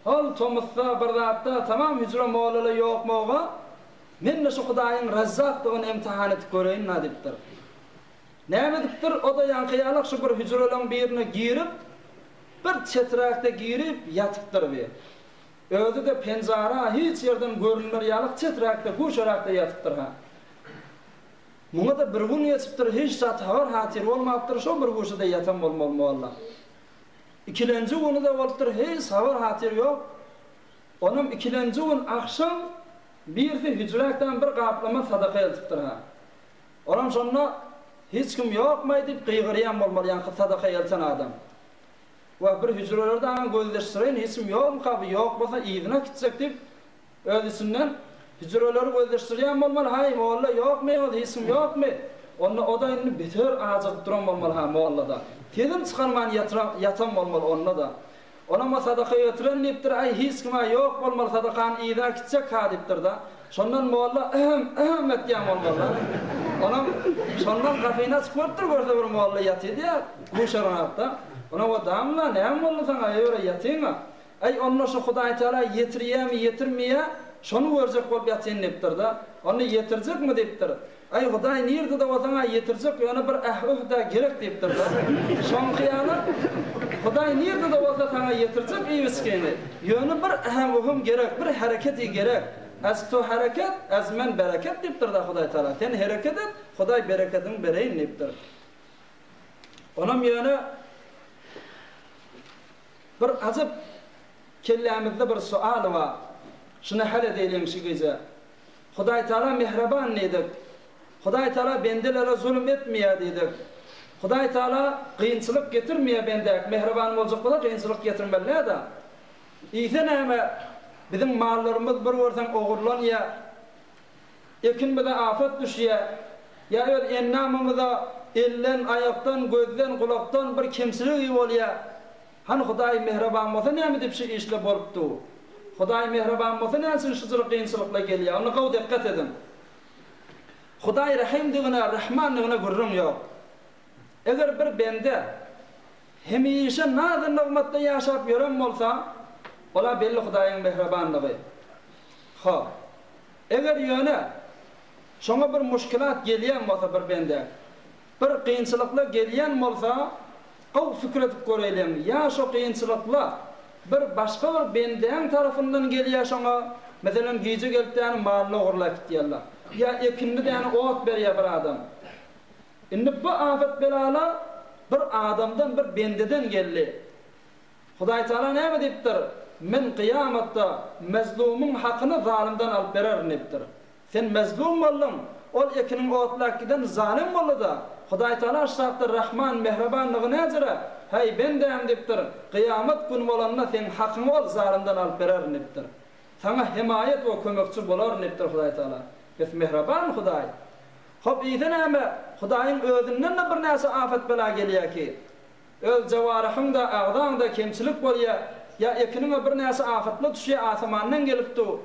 hol tomusda bir zatda tamam hüjre mollala ýokmaga, men-de şu Hudaýyň Rezzakdygyny imtihan edip göreýin-la diýipdir. Näme edipdir, o-da ýaňky ýalak şu bir hüjreleň birine girip, bir çeträkde girip ýatypdyr bir. Özi-de penjara hiç ýerden görünmer ýalak çeträkde, guşeräkde ýatypdyr-ha. Muňa-da bir gün geçipdir, hiç zat habar-hatyr bolmapdyr, şo bir guşada ýatan bolmaly molla. Ikilenji güni-de bolupdyr, hiç habar-hatyr ýok. Onam ikilenji gün agşam birisi hüjräkden bir gaplama sadaka eltipdir-hä. Olam şonda Hiç kim ýokmaý diýip gygyrýan bolmaly ýaňky sadaka elten adam. Wah, bir hüjrelerde aňa gözleşdireýin, hiç kim ýokmyka, bu ýok bolsa yzyna gitjek diýip, Öz içinden hüjreleri gözleşdirýän bolmaly, Haý, molla ýokmy ol, hiç kim ýokmy? Onda o-da indi beter ajygyp duran bolmaly-ha molla-da. Sesini çykarman ýatyran, ýatan bolmaly onda-da. Onam o sadaka ýötüren diýipdir, Aý, hiç kim-ä ýok bolmaly, sadakany yzyna gitjek-ha diýipdir-de. Şondan molla yhm, yhm etýän bolmaly-da. Onam şondan gapyny açyp görüpdir, görse bir molla ýatyr diýýär, guşaranakda. Onam o damla, näme boldy saňa, öýe ýatyň-a. Äý, onda şu Hudaýtagala ýetirýämi, ýetirmeýä, şony görjek bolup ýatyn diýipdir-de. Onda ýetirjekmi diýipdir. Äý, Hudaý nirde-de bolsaň-a ýetirjek, ýöne bir äh-üh-dä gerek diýipdir-de. Şoňky ýaly, Hudaý nirde-de bolsa saňa ýetirjek iýip-içgiňi, ýöne bir ähem-ühüm gerek, bir hereket-i gerek. Ez to hereket, ez men bereket diýipdir-de Hudaýtagala. Sen hereket et, Hudaý berekediňi bereýin diýipdir. Onam ýöne. Bir ajap kellämizde bir sual bar. Şuny hal edeýliň şu gije. Hudaýtagala mähriban diýdik. Hudaýtagala bendelere zulum etmeýär diýdik. Hudaýtagala kynçylyk getirmeýär bendä. Mähriban boljak bolsa kynçylyk getirmeli däl-de. Iýse näme biziň mallarymyz bir görseň ogurlanýar. Ekin bize afat düşýär. Ýa öz endamymyza elden, aýakdan, gözden, gulakdan bir kemçiligi bolýar. Hany Hudaý mähriban bolsa näme diýip şu işle bolup dur? Hudaý mähriban bolsa näme üçin şu jyry kynçylykla gelýär? Onda gowy dikgat ediň. Hudaý Rahimdigine, Rahmandygyna gürrüň ýok. Eger bir bende hemişe nazy-nygmatda ýaşap ýören bolsa, ol-a belli Hudaýyň mähribanlygy. Hop. Eger ýöne şoňa bir muşkilat gelýän bolsa bir bendä, bir kynçylykla gelýän bolsa, gowy pikir edip göreýliň, ýa şo kynçylykla bir başga bir bendäň tarapyndan gelýä şoňa, meselem gije gelip däni malyny ogurlap gitýärler, ýa ekinini däni ot berýä bir adam. Indi bu afet belala bir adamdan bir bendeden geldi. Hudaýtagala näme diýipdir? Men kyýamatda mezlumyň hakyny zalymdan alyp bererin diýipdir. Sen mezlum bolduň, ol ekiniň otlap giden zalym boldy-da, Hudaýtagala aşakda Rahman, Mähribanlygy näjere, Häý, bendäm diýipdir, kyýamat güni bolanda seň hakyňy ol zalymdan alyp bererin diýipdir. Saňa hemaýat we kömekçi bolaryn diýipdir Hudaýtagala. Bes mähriban Hudaý. Hop, eýse näme, Hudaýyň özünden-de birnäçe afet-bela gelýär ki, Öz jawaryhyňda, agzaňda kemçilik bolýa, ýa ekiniňe birnäçe afatlar düşýä asamandan gelip du.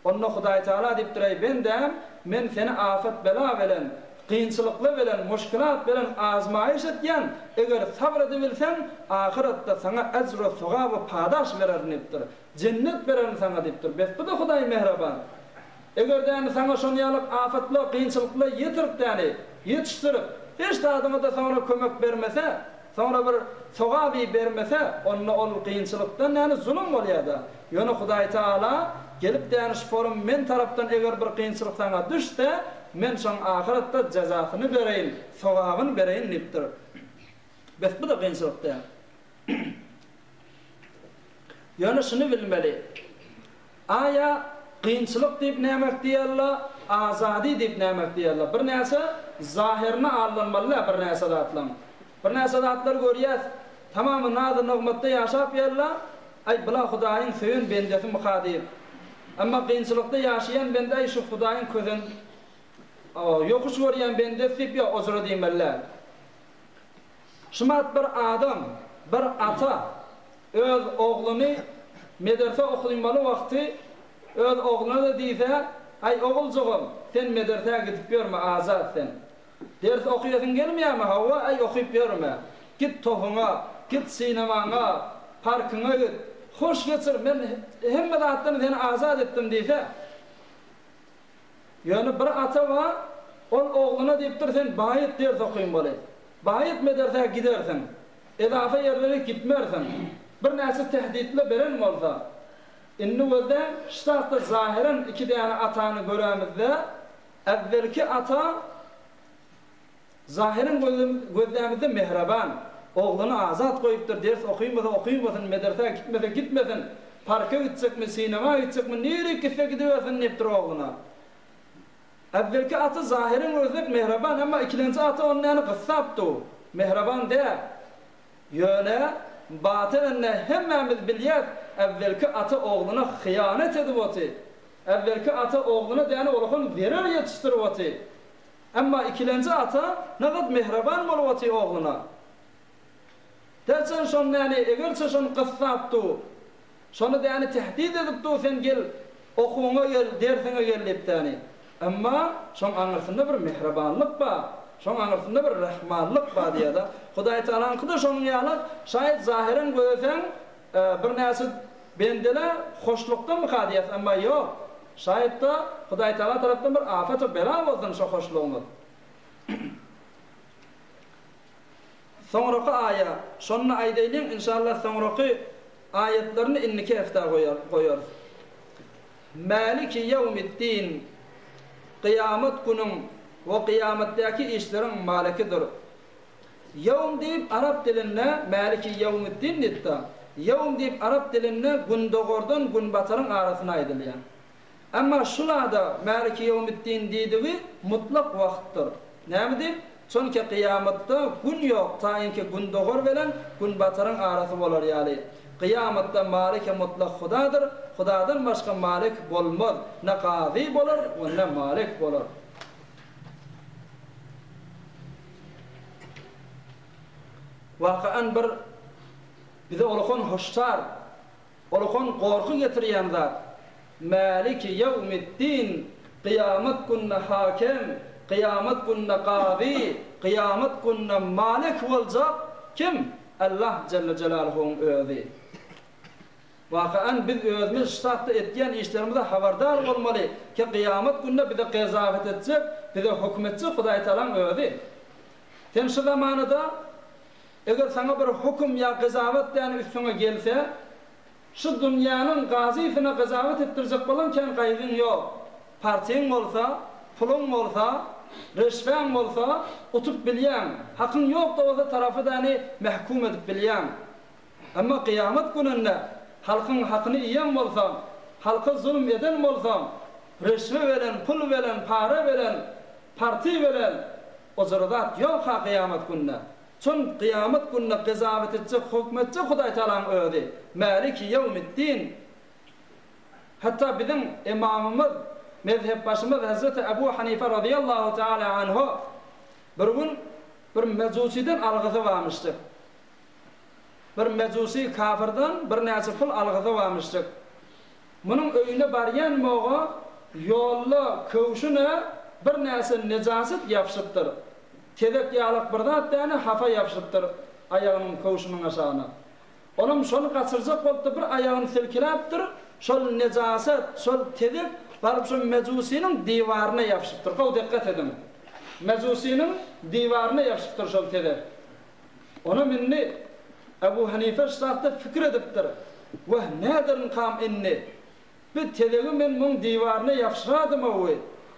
Onda Hudaýtagala diýipdir, Eý, bendäm, men seni afat-bela bilen, kynçylyklar bilen, muşkilat bilen azmaýyş etýän, eger sabyr edebilseň, ahyretde saňa ejr-u sogap-u padaş bererin diýipdir. Jennet bererin saňa diýipdir. Bes bu-da Hudaý mähriban. Eger däni saňa şon ýalyk afatlar, kynçylyklar ýetirip däni, ýetişdirip, hiç zadyňa-da soňra kömek bermese, soňra bir sogaby bermese, onda ol kynçylykdan däni zulum bolýar-da. Ýöne Hudaý Tagala gelip däni şu forum men tarapdan eger bir kynçylyk saňa düşse, men şoň ahyretde jezasyny bereýin, sogabyny bereýin diýipdir. Bes bu-da kynçylyk däl. Ýöne şuny bilmeli. Aýa kynçylyk diýip nämek diýerler, azady diýip nämek diýerler. Birnäçe zahyryna aldanmaly däl birnäçe zatlaň. Birnäçe zatlar görýäs, tamamy nazy-nygmatda ýaşap ýörler, aý bula Hudaýyň söýen bendesimika diýip. Emma kynçylykda ýaşaýan bende aý şu Hudaýyň közen, ýokuş görýän bendesi diýip ýok ojura diýmeli däl. Şumat bir adam, bir ata öz ogluny mederse okuymaly wagty öz ogluna-da diýse, Aý, oguljygym, sen medersä gidip ýörme, azat sen. Ders okuýasyň gelmeýärmi? Hawa, aý, okyp ýörme. Git tohuňa, git sinemaňa, parkyňa git. Hoş geçir, men hemme zatdan seni azat etdim diýse, Ýöne bir ata bar, ol ogluna diýipdir, sen baýat ders okynmaly. Baýat medersä gidersiň. Edafa ýerlere gitmersiň. Birnäçe tehditler beren bolsa. Indi gözläň, ştatda zahyran iki däne atany görämizde, äwwelki ata, Zahyran gözlämizde mähriban, ogluny azat goýupdyr, ders okymasa okymasyn, medresä gitmese gitmesin, parka gitjekmi, sinema gitjekmi, nirik gitse gidibersin diýipdir ogluna. Äwwelki ata Zahyryň özek mähriban, emma ikilenji ata ony näni gyssap dur, mähriban däl. Ýöne batyny hemmämiz bilýäs, äwwelki ata ogluna hyýanat edip oty, äwwelki ata ogluna däni olakan zerer ýetişdirip oty. Emma ikilenji ata nagt mähriban bolup otyr ogluna. Terçen şony däni egerçe şony gyssap dur. Şony däni tehdit edip dur sen gel okuwyňa gel dersiňe gel diýip däni. Emma şoň aňyrsynda bir mähribanlyk bar. Şoň aňyrsynda bir rahmanlyk bar diýýär-de. Hudaýtagalaňky-da şonuň ýaly şaýat zahyran gözeseň birnäçe bendeler hoşlukdamyka diýýäs emma ýok. Şaýatda Hudaýtagala tarapdan bir afat-u bela bolsun şo hoşlugyňyz. Soňraky aýa, şonda aýdaýlyň, inşallah soňraky aýatlaryny indiki hepdä goýarys. Mäliki ýewmiddin, kyýamat günüň we kyýamatdaky işleriň malikidir. Ýewm diýip arap dilinde Mäliki ýewmiddin diýipdir. Ýewm diýip arap dilinde gündogardan günbataryň arasyna aýdylýar. Emma şulada Mäliki ýewmiddin diýdigi mutlak wagtdyr. Näme diýip? Çonki kyýamatda gün ýok taýynki gündogar belen günbataryň arasy bolar ýaly. Kyýamatda Maliki mutlak Hudadyr, Hudadan başga Malik bolmaz, ne kazy bolar we ne Malik bolar. Wakaan bir bize ulakan hoşdar, ulakan gorky getirýän zat. Mäliki ýewmiddin, kyýamat gününe hakem, kyýamat gününe kazy, kyýamat gününe malik boljak kim? Allah jelle jelaluhuň özi. Wakaen biz özümiz şu zatda etýän işlerimize habardar bolmaly ki gyýamat günde bize gazawet etjek, bize höküm etjek Hudaý Tagalaň özi. Sen şu zamanada eger saňa bir höküm ýa gazawet däni üstüňe gelse, şu dünýäniň gazysyna gazawet etdirjek bolan kän gaýgyň ýok. Partiň bolsa, puluň bolsa, reşwäň bolsa utup bilýäň, hakyň ýok-da bolsa tarapy däni mähkum edip bilýäň. Emma kyýamat gününde halkyň hakyny iýen bolsaň, halka zulum eden bolsaň, reşwe belen, pul belen, para belen, party belen, ojara zat ýok-ha kyýamat gününde. Çün kyýamat gününde gyzawet etjek, hukm etjek Hudaý Tagalaň özi, Mäliki ýewmiddin. Hatda biziň ymamymyz, mezhepbaşymyz Hezreti Ebu Hanife razyýallahu teala anhu bir gün bir mejusiden algysy barmyşdyk. Bir mejusy kafyrdan birnäçe pul algysy barmyşdyk. Munuň öýüne barýan moga ýolda köwşüne birnäçe nejaset ýapyşypdyr. Tezek ýalak bir zat däne hapa ýapyşypdyr aýagynyň köwşüniň aşagyna. Olam şony gaçyrjak bolupdyr bir aýagyny silkiläpdir, şol nejaset, şol tezek baryp şo mejusynyň diwaryna ýapyşypdyr. Gowy dikgat ediň. Mejusynyň diwaryna ýapyşypdyr şol tezek. Onam indi Ebu Hanife şu zatda pikir edipdir, Wah, näderinkam indi? Bi tezegi men muň diwaryna ýapyşyradym-ow,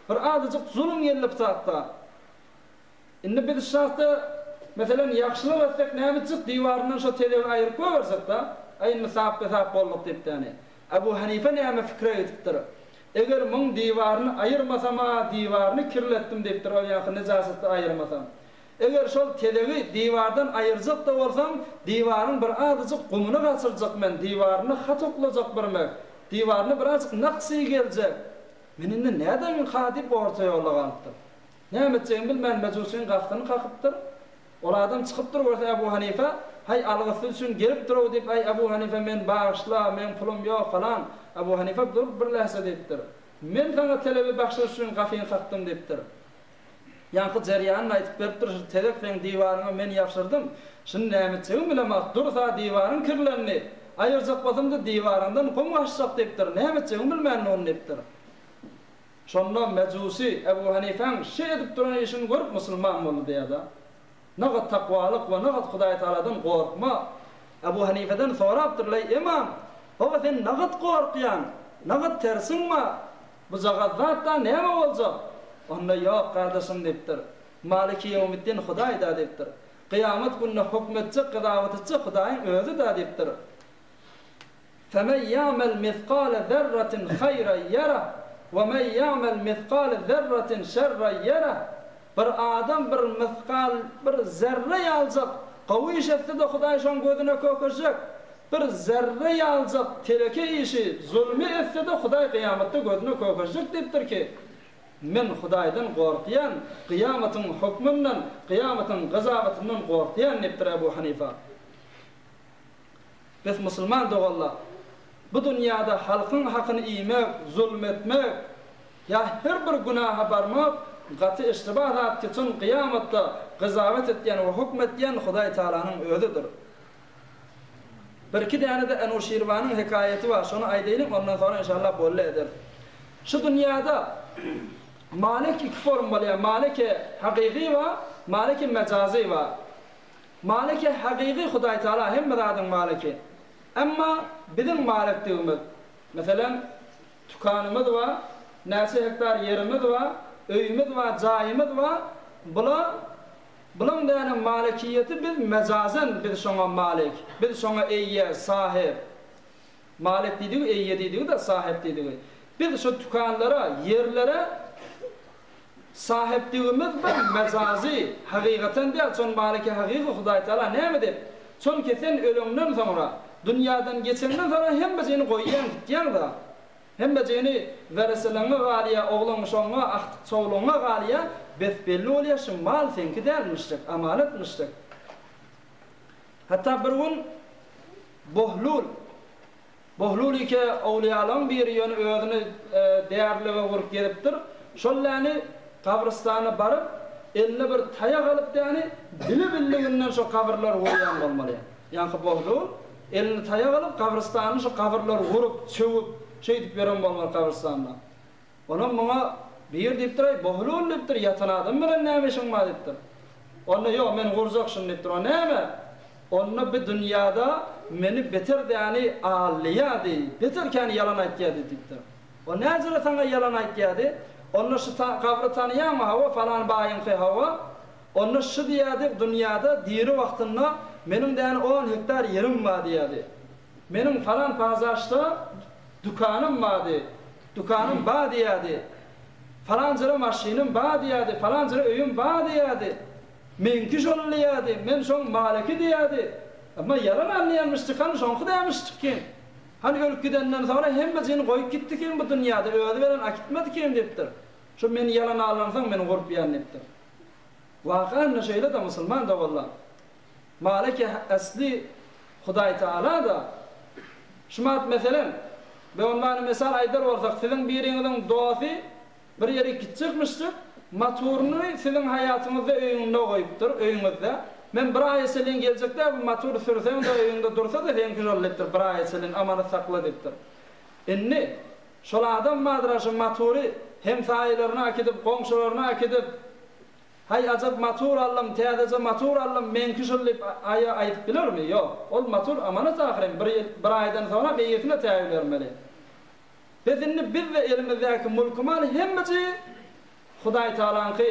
bir azajyk zulum geldi bu zatda. Indi biz şu zatda, meselem, ýagşylyk etsek näme etjek, diwaryndan şo tezegi aýryp goýbersek-dä, Aý, indi sap-hesap bolduk diýip-däni. Ebu Hanife näme pikire gidipdir? Eger muň diwaryny aýyrmasam-a, diwaryny kirletdim diýipdir, ol ýaňky nejasetdi aýyrmasam. Eger şol tezegi diwardan aýyrjak-da bolsam, diwaryň bir azajyk gumuny gaçyrjak men, diwaryna hat oklajak birmek, diwaryna birazjyk naksy geljek. Men indi nädeýin-ha diýip orta ýolda galypdyr. Näme etjegini bilmän mejusyň gapysyny kakypdyr. Ol adam çykypdyr görse Ebu Hanife, Haý algysy üçin gelipdir-ow diýip, Aý Ebu Hanife meni bagyşla, meň pulum ýok falan. Ebu Hanife dur bir lähze diýipdir. Men saňa telebi bahşyş üçin gapyňy kakdym diýipdir. Ýaňky jerýanyny aýdyp beripdir, şu tezek seň diwaryňa men ýapşyrdym, şuny näme etjegimi bilemok, dursa diwaryň kirlendi, aýyrjak bolsam-da diwaryňdan gum gaçjak diýipdir, näme etjegimi bilmän ony diýipdir. Şonda Mejusy Ebu Hanifäň şe edip duran işini görüp musulman boldy diýýär-de. Nagat takwalyk we nagat Hudaý Tagaladan gorkma. Ebu Hanifeden sorapdyrlar, Eý ymam, baba sen nagat gorkýaň, nagat tersiň bar, Bujagaz zat-da näme boljak? Onda ýok, gardaşym diýipdir. Maliki ýewmiddin Hudaý-da diýipdir. Kyýamat gününe hökm etjek, gyzawat etjek Hudaýyň özi-da diýipdir. Femen ýa'mel misgale zerratin haýran ýerah, we men ýa'mel misgale zerratin şerran ýerah. Bir adam bir mysgal, bir zerre ýaljak gowy iş etse-de Hudaý şoň gözüne kökeşjek. Bir zerre ýaljak teleke işi, zulmy etse-de Hudaý kyýamatda gözüne kökeşjek diýipdir ki, Men Hudaýdan gorkýan, kyýamatyň hökmünden, kyýamatyň gyjabatyndan gorkýan diýipdir Ebu Hanifa. Bes musulman doganlar, bu dünýäde halkyň hakyny iýmek, zulm etmek, Ýa her bir günaha barmak gaty eşteba zat ki çyn kyýamatda gyzawet etýän we hökm etýän Hudaý Tagalanyň özüdir. Birki däne-de Enuşirwanyň hekaýaty bar, şony aýdaýlyň ondan soňra inşallah bolly ederis. Şu dünýäde malik iki form bolýar, maliki hakyky bar, maliki mejazy bar. Maliki hakyky Hudaý Tagala hemme zadyň maliki. Emma biziň malikdigimiz, meselem, Dükanymyz bar, näçe hektar ýerimiz bar, öýümiz bar, jaýymyz bar, bula, bulaň däne malikiýeti biz mejazen biz şoňa malik, biz şoňa eýe, sahyp. Malik diýdigi eýe diýdigi-de, sahyp diýdigi. Biz şu dükanlara, ýerlere sahypdigimiz bir mejazy, hakykaten däl, şon maliki hakyky Hudaý Tagala näme diýip, Çünki sen öleňden soňra, dünýäden geçeňden soňra hemmejigini goýýaň gitýäň-da. Hemmejigini wereseleňňe galýa, oglan-uşagyňa, agtyk-çowlugyňa galýa, bes-belli bolýa, şu mal seňki dälmişjik, amanatmyşjik. Hatda bir gün Bohlul, Bohlul ike owlýalaň biri ýöne özüni därilige urup gezipdir. Şol däni gabrystana baryp, eline bir taýak alyp däni bili-billiginden şo gabyrlary urýan bolmaly. Ýaňky Bohlul. Eline taýak alyp, gabrystanda şu gabyrlary gurup, çöwüp, şeýdip ýören bolmaly gabrystanda. Onam muňa bir diýipdir, Aý, Bohlul diýipdir, ýatan adam bilen näme işiň bar diýipdir. Onda ýok, men gurjak şuny diýipdir. O näme? Onda bi dünýada meni beter däni aldyýady, beter käni ýalan aýtýady diýipdir. O näjele saňa ýalan aýtýady? Onda şu gabry tanaýaňmy, hawa, falan baýyňky, hawa. Onda şu diýýärdi, dünýada diri wagtynda meniň däni on hektar ýerim bar diýýärdi. Meniň falan pazaşda dükanym bardy, dükanym bar diýýärdi. Falan jere maşynym bar diýýärdi, falan jere öýüm bar diýýärdi. Meňki şol diýýärdi, men şoň maliki diýýärdi. Emma ýalan alýanmyş çykan şoňky dälmiş çykýyn. Hany ölüp gidenden soňra hemme jyny goýup gitdi kim bu dünýäde, özi beren akitmedi kim diýipdir. Şu meni ýalan aldansaň meni gurpýan diýipdir. Waka indi şeýle-de musulman doganlar. Maliki esli Hudaý Taala-da. Şumat meselem, beunwany mysal aýdar bolsak, siziň biriňiziň dosty bir ýerik gitjekmişjik, motoryny siziň haýatyňyzda öýüňde goýupdyr, öýüňizde. Men bir aýa çenli geljek däl, bu motory sürseň-de öýüňde dursa-da seňki şol diýipdir, bir aýa çenli amanat sakla diýipdir. Indi şol adam bardyr-a şu motory hemsaýalaryna äkidip, goňşularyna äkidip, Haý ajap matur aldym, täzeje matur aldym, meňki şul diýip aýa aýdyp bilermi? Ýok. Ol matur amanat ahyryn, bir ýyl, bir aýdan soňram eýesine täwil bermeli. Bes indi biz-de elimizdäki mulky-mal hemmesi Hudaýtagalaňky,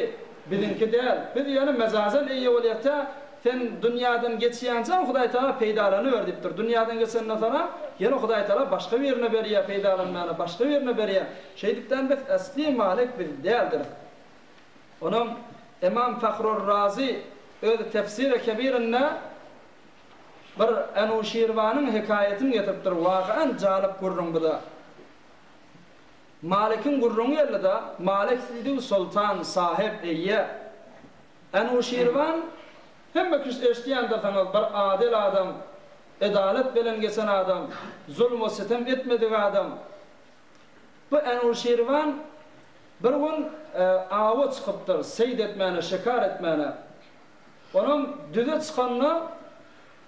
biziňki däl. Biz ýöne mejazen eýe bolýas tä sen dünýäden geçýänçäň Hudaýtagala peýdalanyber diýipdir. Dünýäden geçenden soňram ýene Hudaýtagala başga birine berýär peýdalanmana, başga birine berýär. Şeýdipdän biz äsli malik biz däldiris. Onam Ymam Fahrur-Razy öz Tefsiri Kebirinde bir Enuşirwanyň hekaýatyny getiripdir. Wakan jalyp gürrüň bu-da. Malikiň gürrüňi geldi-de, Malik diýdigi soltan, sahyp, eýe. Enuşirwan, hemme kişi eşidýändirsiňiz, bir adil adam, edalet bilen geçen adam, zulm we sitem etmedik adam. Bu Enuşirwan Bir gün awa çykypdyr, seýd etmäne, şikar etmäne. Onam düze çykanda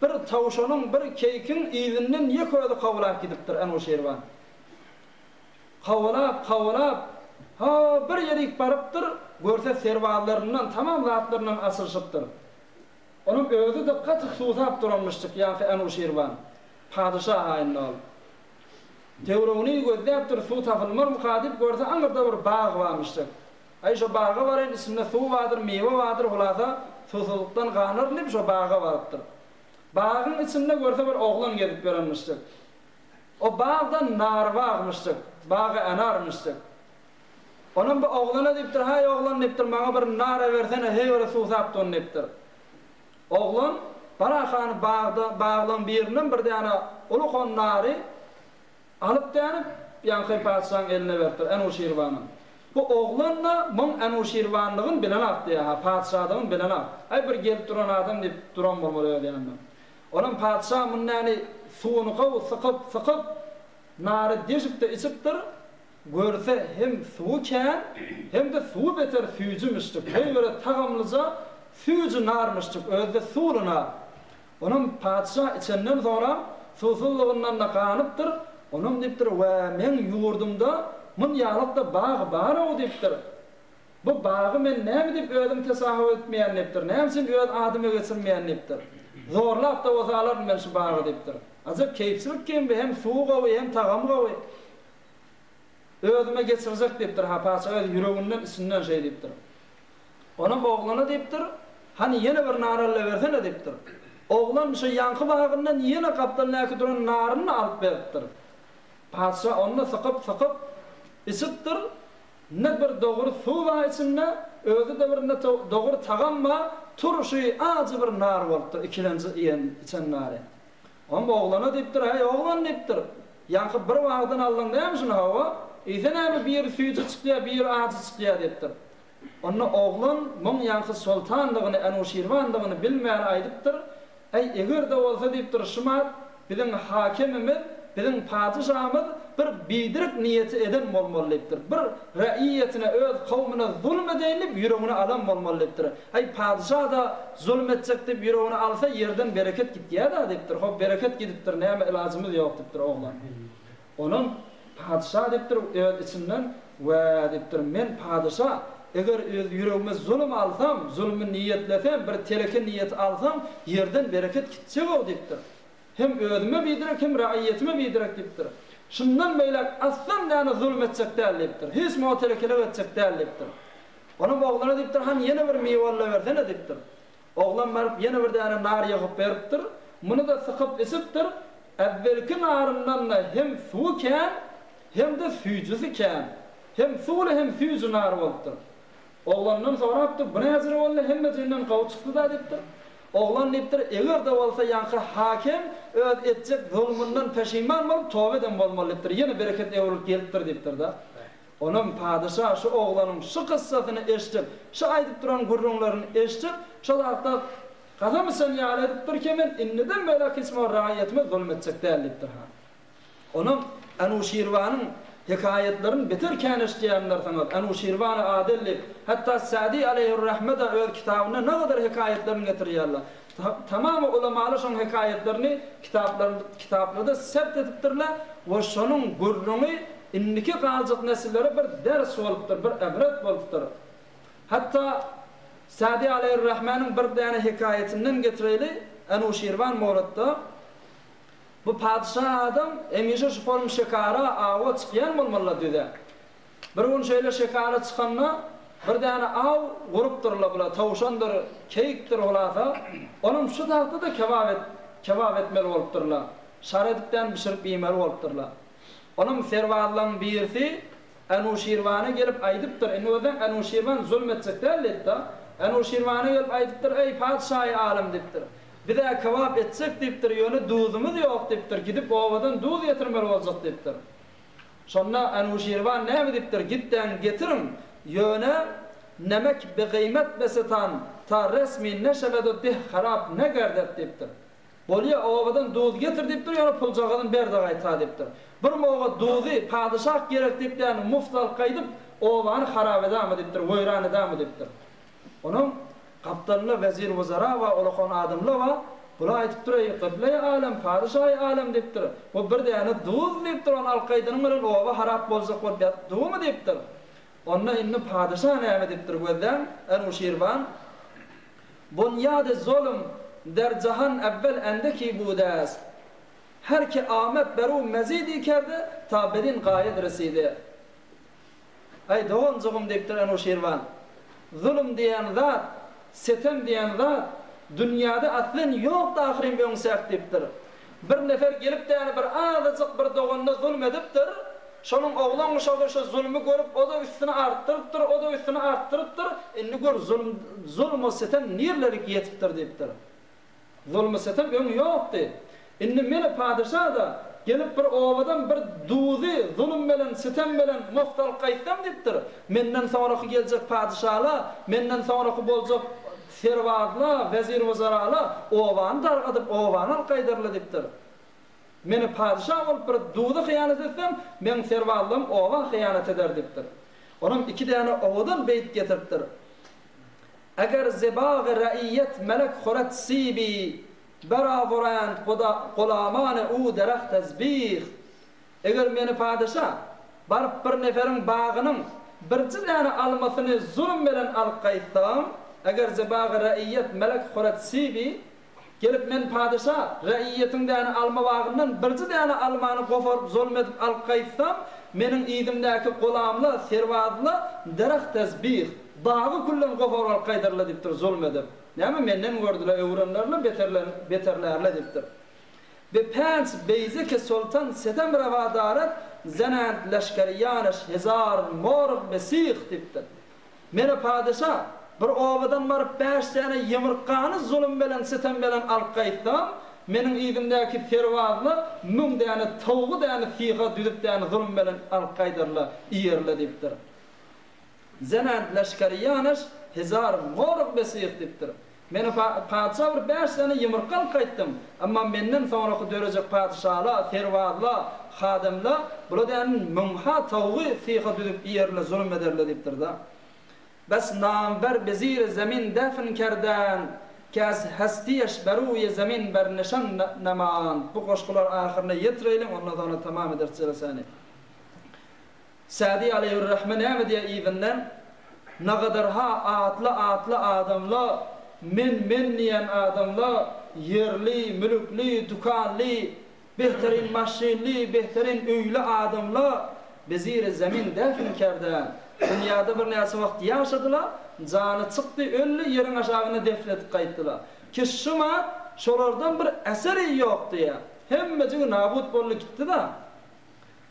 bir towşanyň, bir keýikiň yzyndan ýeke özi kowalap gidipdir Enuşirwan. Kowalap, kowalap, ha, bir ýerik barypdyr, görse serbazlaryndan, tamam zatlaryndan açylyşypdyr. Onuň özi-de gaty suwsap duranmyşjyk ýaňky Enuşirwan. Padyşa haýynda ol. Töweregini gözläpdir, suw tapylmarmyka diýip, görse aňyrda bir bag barmyşdyr. Aý, şo baga baraýyn, içinde suw bardyr, miwe bardyr, hulasa, suwsuzlykdan ganaryn diýip, şo baga barypdyr. Bagyň içinde görse bir oglan gezip ýörenmişdir. O bag-da nar bagmyşdyr, bagy enarmyşdyr. Onam bu oglana diýipdir, Haý, oglan diýipdir, maňa bir nar-a bersene, heý bir suwsap durun diýipdir. Oglan Barakany bagda baglaň birinden bir däne uly nary alyp dänip, ýaňky patyşaň eline beripdir, Enuşirwanyň. Bu oglan-da muň Enuşirwanlygyn bilenok diýýär-hä, patyşadygyn bilenok. Aý, bir gelip duran adam diýip duran bolmaly öz ýanynda. Onam patyşa muny däni suwuny gowy sykyp, sykyp, nary deşip-de içipdir. Görse hem suwy kän, hem-de suwy beter süýjümişdik. Heý-bire tagamlyja süýji narmyşdyk, özi-de suwly nar. Onam patyşa içenden soňra suwsuzlygyndan-da ganypdyr. Onam diýipdir, Wä, meň ýurdumda mun ýalyk-da bag bar-ow diýipdir. Bu bagy men näme diýip özüm tesahup etmeýän diýipdir. Näme üçin öz adyma geçirmeýän diýipdir. Zorlap-da bolsa alaryn men şu bagy diýipdir. Ajap keýpçilik kim bu, hem suwy gowy, hem tagamy gowy. Özüme geçirjek diýipdir, ha, patyşa öz ýüreginden, içinden şeý diýipdir. Onam oglana diýipdir, Hany, ýene bir nar allabersene diýipdir. Oglan şo ýaňky bagyndan ýene gapdalyndaky duran naryny alyp beripdir. Patyşa ony-da sykyp, sykyp içipdir. Ne bir dogry suw bar içinde, özi-de bir ne dogry tagam bar, turşy, ajy bir nar bolupdyr ikilenji iýen, içen nary. Oňa oglana diýipdir, Häý, oglan diýipdir, ýaňky bir bagdan aldyň dämi şuny, hawa, iýse näme biri süýji çykýar, biri ajy çykýar diýipdir. Onda oglan muň ýaňky soltandygyny, Enuşirwandygyny bilmän aýdypdyr, Äý, eger-de bolsa diýipdir, şumat biziň hakemimiz, biziň patyşamyz. bir biderek niýeti eden bolmaly diýipdir. Bir raýyýetine, öz kowmuna zulum edeýin diýip ýüregine alan bolmaly diýipdir. Aý, padyşa-da zulum etjek diýip ýüregine alsa, ýerden bereket gitýä-dä diýipdir. Hop, bereket gidipdir, näme ilajymyz ýok diýipdir oglan. Onam padyşa diýipdir öz içinden, Wä, diýipdir, men padyşa, eger öz ýüregime zulum alsam, zulmy niýetlesem, bir teleke niýeti alsam, ýerden bereket gitjeg-ow diýipdir. Hem özüme biderek, hem raýyýetime biderek diýipdir. Şundan beýläk aslan däne zulum etjek däl diýipdir. Hiç muňa telekelik etjek däl diýipdir. Onam oglana diýipdir, Hany ýene bir miwe allabersene diýipdir. Oglan baryp ýene bir däne nar ýygyp beripdir. Muny-da sykyp içipdir. Äwwelki naryndan-da hem suwy kän, hem-de süýjüsi kän. Hem suwly hem süýji nar bolupdyr. Oglandan sorapdyr, Bu näjür boldy, hemme jinden gowy çykdy-da diýipdir. Oglan diýipdir, Eger-de bolsa ýaňky hakem öz etjek zulmundan peşiman bolup toba eden bolmaly diýipdir, ýene bereket öwrülip gelipdir diýipdir-de. Onam padyşa şu oglanyň şu kyssasyny eşidip, şu aýdyp duran gürrüňlerini eşidip, şol wagtda kasam içen ýaly edipdir ki, men indiden beýläk hiç bir raýatyma zulum etjek däl diýipdir han. Onuň Anuşirwanyň hekaýatlaryny beter kän eşidýändirsiňiz. Anuşirwany Adel diýip, hatda Sa'di aleýhir-rahme-de öz kitabynda nagadar hekaýatlaryny getirýärler. Tamamy ulamalar şoň hekaýatlaryny kitaplarda sebt edipdirler we şonuň gürrüňi indiki galjak nesillere bir ders bolupdyr, bir ybrat bolupdyr. Hatda Sa'di aleýhir-rahmäniň bir däne hekaýatyndan getireýli, Anuşirwan Moratda, Bu patyşa adam hemişe şu form şekara, awa çykýan bolmalyla düze. Bir gün şeýle şekara çykanda bir däne aw gurupdyrla bula towşandyr, keýikdir hulasa, onam şu tagta-da kebap et, kebap etmeli bolupdyrla. Şar edip däne bişirip iýmeli bolupdyrla. Onam serbazlaň birisi Anuşirwana gelip aýdypdyr, indi gözleň Anuşirwan zulm etjek däl diýipda. Anuşirwana gelip aýdypdyr, Eý, patyşaýy alem diýipdir. Biz-ä kebap etjek diýipdir, ýöne duzumyz ýok diýipdir, gidip obadan duz getirmeli boljak diýipdir. Şonda Anuşirwan näme diýipdir, Gitdäň getiriň, ýöne nemek bi gyýmet besetan ta resmi neşewedu deh harap ne gerdet diýipdir. Bolýa, obadan duz getir diýipdir, ýöne puljagazyny ber-de gaýta diýipdir. Bir moga duzy padyşah gerek diýip däni muft alyp gaýdyp, obany harap edämi diýipdir, weýran edämi diýipdir. Onuň gapdalynda wezir-wuzara bar, ulakan adamlar bar. Bular aýdypdyr, Eý, kyblaýy alem, padyşaýy alem diýipdir. Bu bir däne duz diýipdir, ony alyp gaýdanyň bilen oba harap boljak bolup ýatyp durmy diýipdir. Onda indi padyşa näme diýipdir, gözläň, Anuşirwan. Bunýady zulm der jahan evvel endeki budast, Her ki amet beru mezidi kerde, ta bedin gaýet residi. Aý, doganjygym diýipdir Anuşirwan, zulum diýen zat, setem diýen zat dünýäde aslen ýokdy ahyryn öňsäk diýipdir. Bir nefer gelip däni bir azajyk bir doganyna zulum edipdir, şonuň oglan uşagy şo zulmy görüp o-da üstüni artdyrypdyr, o-da üstüni artdyrypdyr, indi gör zulum zulm-u setem nirlerik ýetipdir diýipdir. Zulm-u setem öň ýokdy. Indi meni padyşa-da gelip bir obadan bir duzy zulum bilen setem bilen mugt alyp gaýtsam diýipdir, menden soňraky geljek padyşala, menden soňraky boljak Serbazla, wezir-wuzarala obany dargadyp, obany alyp gaýdarlar diýipdir. Meni padyşa bolup bir duza hyýanat etsem, meň serbazlarym oba hyýanat eder diýipdir. Onam iki däne owadan beýt getiripdir. Eger zebagy raiyet melek huret sibi, Berawurand gulamany u dereht ez bih. Eger meni padyşa, baryp bir neferiň bagynyň birji däne almasyny zulum bilen alyp gaýtsam, eger zebagy raiyet melek huret sibi, gelip men padyşa, raiyetiň däne alma bagyndan birji däne almany goparyp zulum edip alyp gaýtsam, meniň yzymdaky gulamla, serbazla dereht ez bih, bagy küllen goparyp alyp gaýdarlar diýipdir zulum edip. Näme menden gördüler, öwrenlerle, beterler, beterlärle diýipdir. Be pänç beýze ke soltan setem rewa daret zenent leşgeriýaneş hezar morg be syh diýipdir. Mene padyşa, bir obadan baryp bäş däne ýumurtgany zulum belen setem belen alyp gaýtsam, meniň yzymdaky serbazlar müň däne towgy däne syha düzüp däne zulum belen alyp gaýdarlar, iýerler diýipdir. Zenent leşgeriýaneş hezar morg be syh diýipdir. Men patyşa bir bäş sany ýumurtga alyp gaýtdym. Emma menden soňraky dörejek patyşala, serbazla, hademla bula dänin müňha tawugy syha düzüp iýerle, zulum ederle diýipdir-de. Bes namber bezir zemin defn kerden, ke ez hestiyeş beruye zemin ber nişan nemand. Bu goşgulary ahyryna ýetireýliň, ondan soňra tamam ederis jelesäni. Sädi aleýhürrahme näme diýýär yzyndan? Nagadarha atly-atly adamla, men-men diýýän adamla, ýerli, mülükli, dükanly, behterin maşynly, behterin öýli adamla beziri zemin defn kerde. Dünýäde birnäçe wagt ýaşadyla, jany çykdy, öldi, ýeriň aşagyna defn edip gaýtdyla. Ki şumat şolardan bir eseri ýok diýýär. Hemmejigi nabut boldy gitdi-da.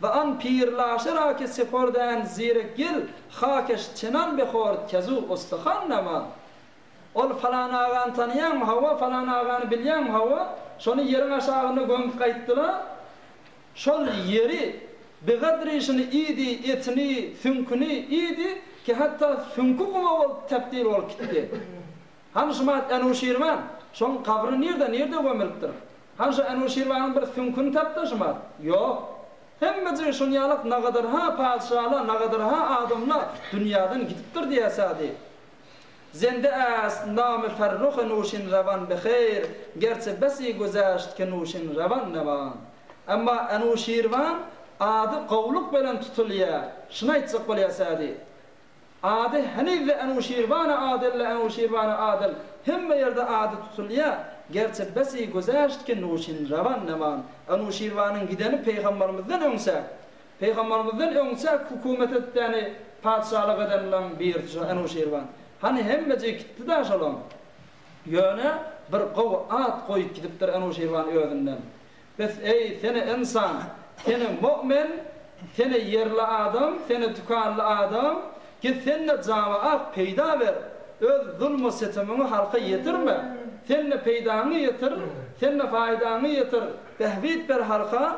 We an pirlaşa ki sipordän zire gil hakeş çenan behord kezu ustuhan nama. Ol falan agany tanaýaňmy hawa, falan agany bilýäňmi hawa, şony ýeriň aşagynda gömüp gaýtdylar. Şol ýeri bigadri şuny iýdi, etini, süňküni iýdi ki hatda süňki guma bolup tebdil bolup gitdi. Hany şumat Enuşirwan, şoň gabry nirde, nirde gömülipdir? Hany şu Enuşirwanyň bir süňküni tapdy şumat? Ýok. Hemmejigi şunýalak nagadarha patyşala, nagadarha adamla dünýadan gidipdir diýýär Sady. Zende est namy Ferruhy Nuşin rewan beheýr, gerçe besi güzeşt ki Nuşin rewan newan. Emma Enuşirwan ady gowluk belen tutulýar. Şuny aýtjak bolýar Sady. Ady heniz-de Enuşirwana Adyl-le Enuşirwana Adyl hemme ýerde ady tutulýar, gerçi besi güzeşt ki Nuşinrewan neman, Enuşirwanyň gideni pygambarymyzdan öňçä, pygambarymyzdan öňçä hukumet etdäni patyşalyk edenleň birisi şo Enuşirwan. Hany hemmejigi gitdi-dä şolaň. Ýöne bir gowy at goýup gidipdir Enuşirwan özünden. Bes eý, seni ynsan, seni mu'min, seni ýerli adam, seni dükanly adam, git sen-de jamaat peýda ber, öz zulm-u setemiňi halka ýetirme, sen-de peýdaňy ýetir, sen-de faýdaňy ýetir, bähbit ber halka,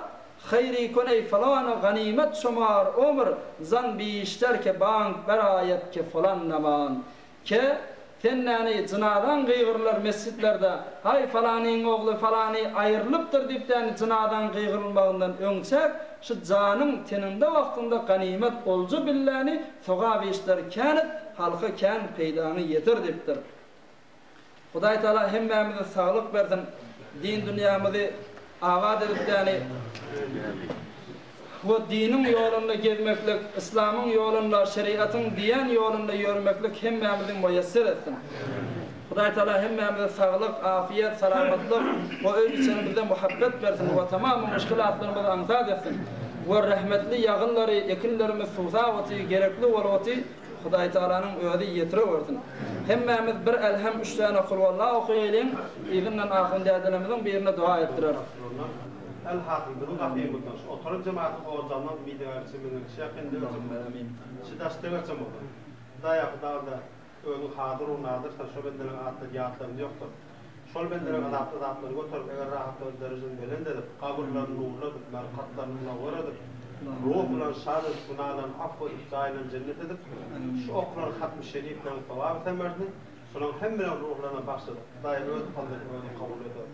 haýry kun eý falany ganymat şumar omr, zan bişter ke bank beraýat ke falan naman. Ke, sen näni, jynazaň gygyrylar mesjitlerde, Haý, falanyň ogly falany aýrylypdyr diýip däni jynazaň gygyrylmagyndan öňçäk, şu janyň teniňde wagtyňda ganymat olja billäni sogap işleri kän et, halka kän peýdaňy ýetir diýipdir. Hudaý Taala hemmämize saglyk bersin, din dünýämizi abat edip däni we diniň ýolunda gezmeklik, yslamyň ýolunda, şeriatyň diýen ýolunda ýörmeklik hemmämizi muýesser etsin. Hudaý Taala hemmämize saglyk, afiýet, salamatlyk we öý içerimizde muhabbet bersin we tamamy muşkilatlarymyzy aňsat etsin we rehmetli ýagynlary ekinlerimiz suwsap oty, gerekli bolup oty Hudaýtagalanyň özi ýetirewersin. Hemmämiz bir Elhem üç däne Kulwalla okaýalyň, yzyndan ahun dädelerimiziň birine doga etdireris. Elhasyl biziň gapymyzdan şu oturan jematyň ojagyndan umyda çemenler kişi ýakyn döwçem bolsun, kişi daş döwçem bolsun. Hudaýa Hudaýda özüň hazyr u nazyrsan şo bendeleriň atlary ýatlarynda ýokdur. Şol bendeleriň azaply zatlaryny göterip, eger rahatlaryny derejesini belent edip, gabyrlaryny nurly edip, merkatlaryny munawwer edip, ruh bilen şad edip, günalaryny afw edip, jaýlaryny jennet edip, şu okalan hatmy şerifleriň sogaby semerini şolaryň hemmeleriň ruhlaryna bagyş edip, Hudaý öz fazlyny özi kabul eder.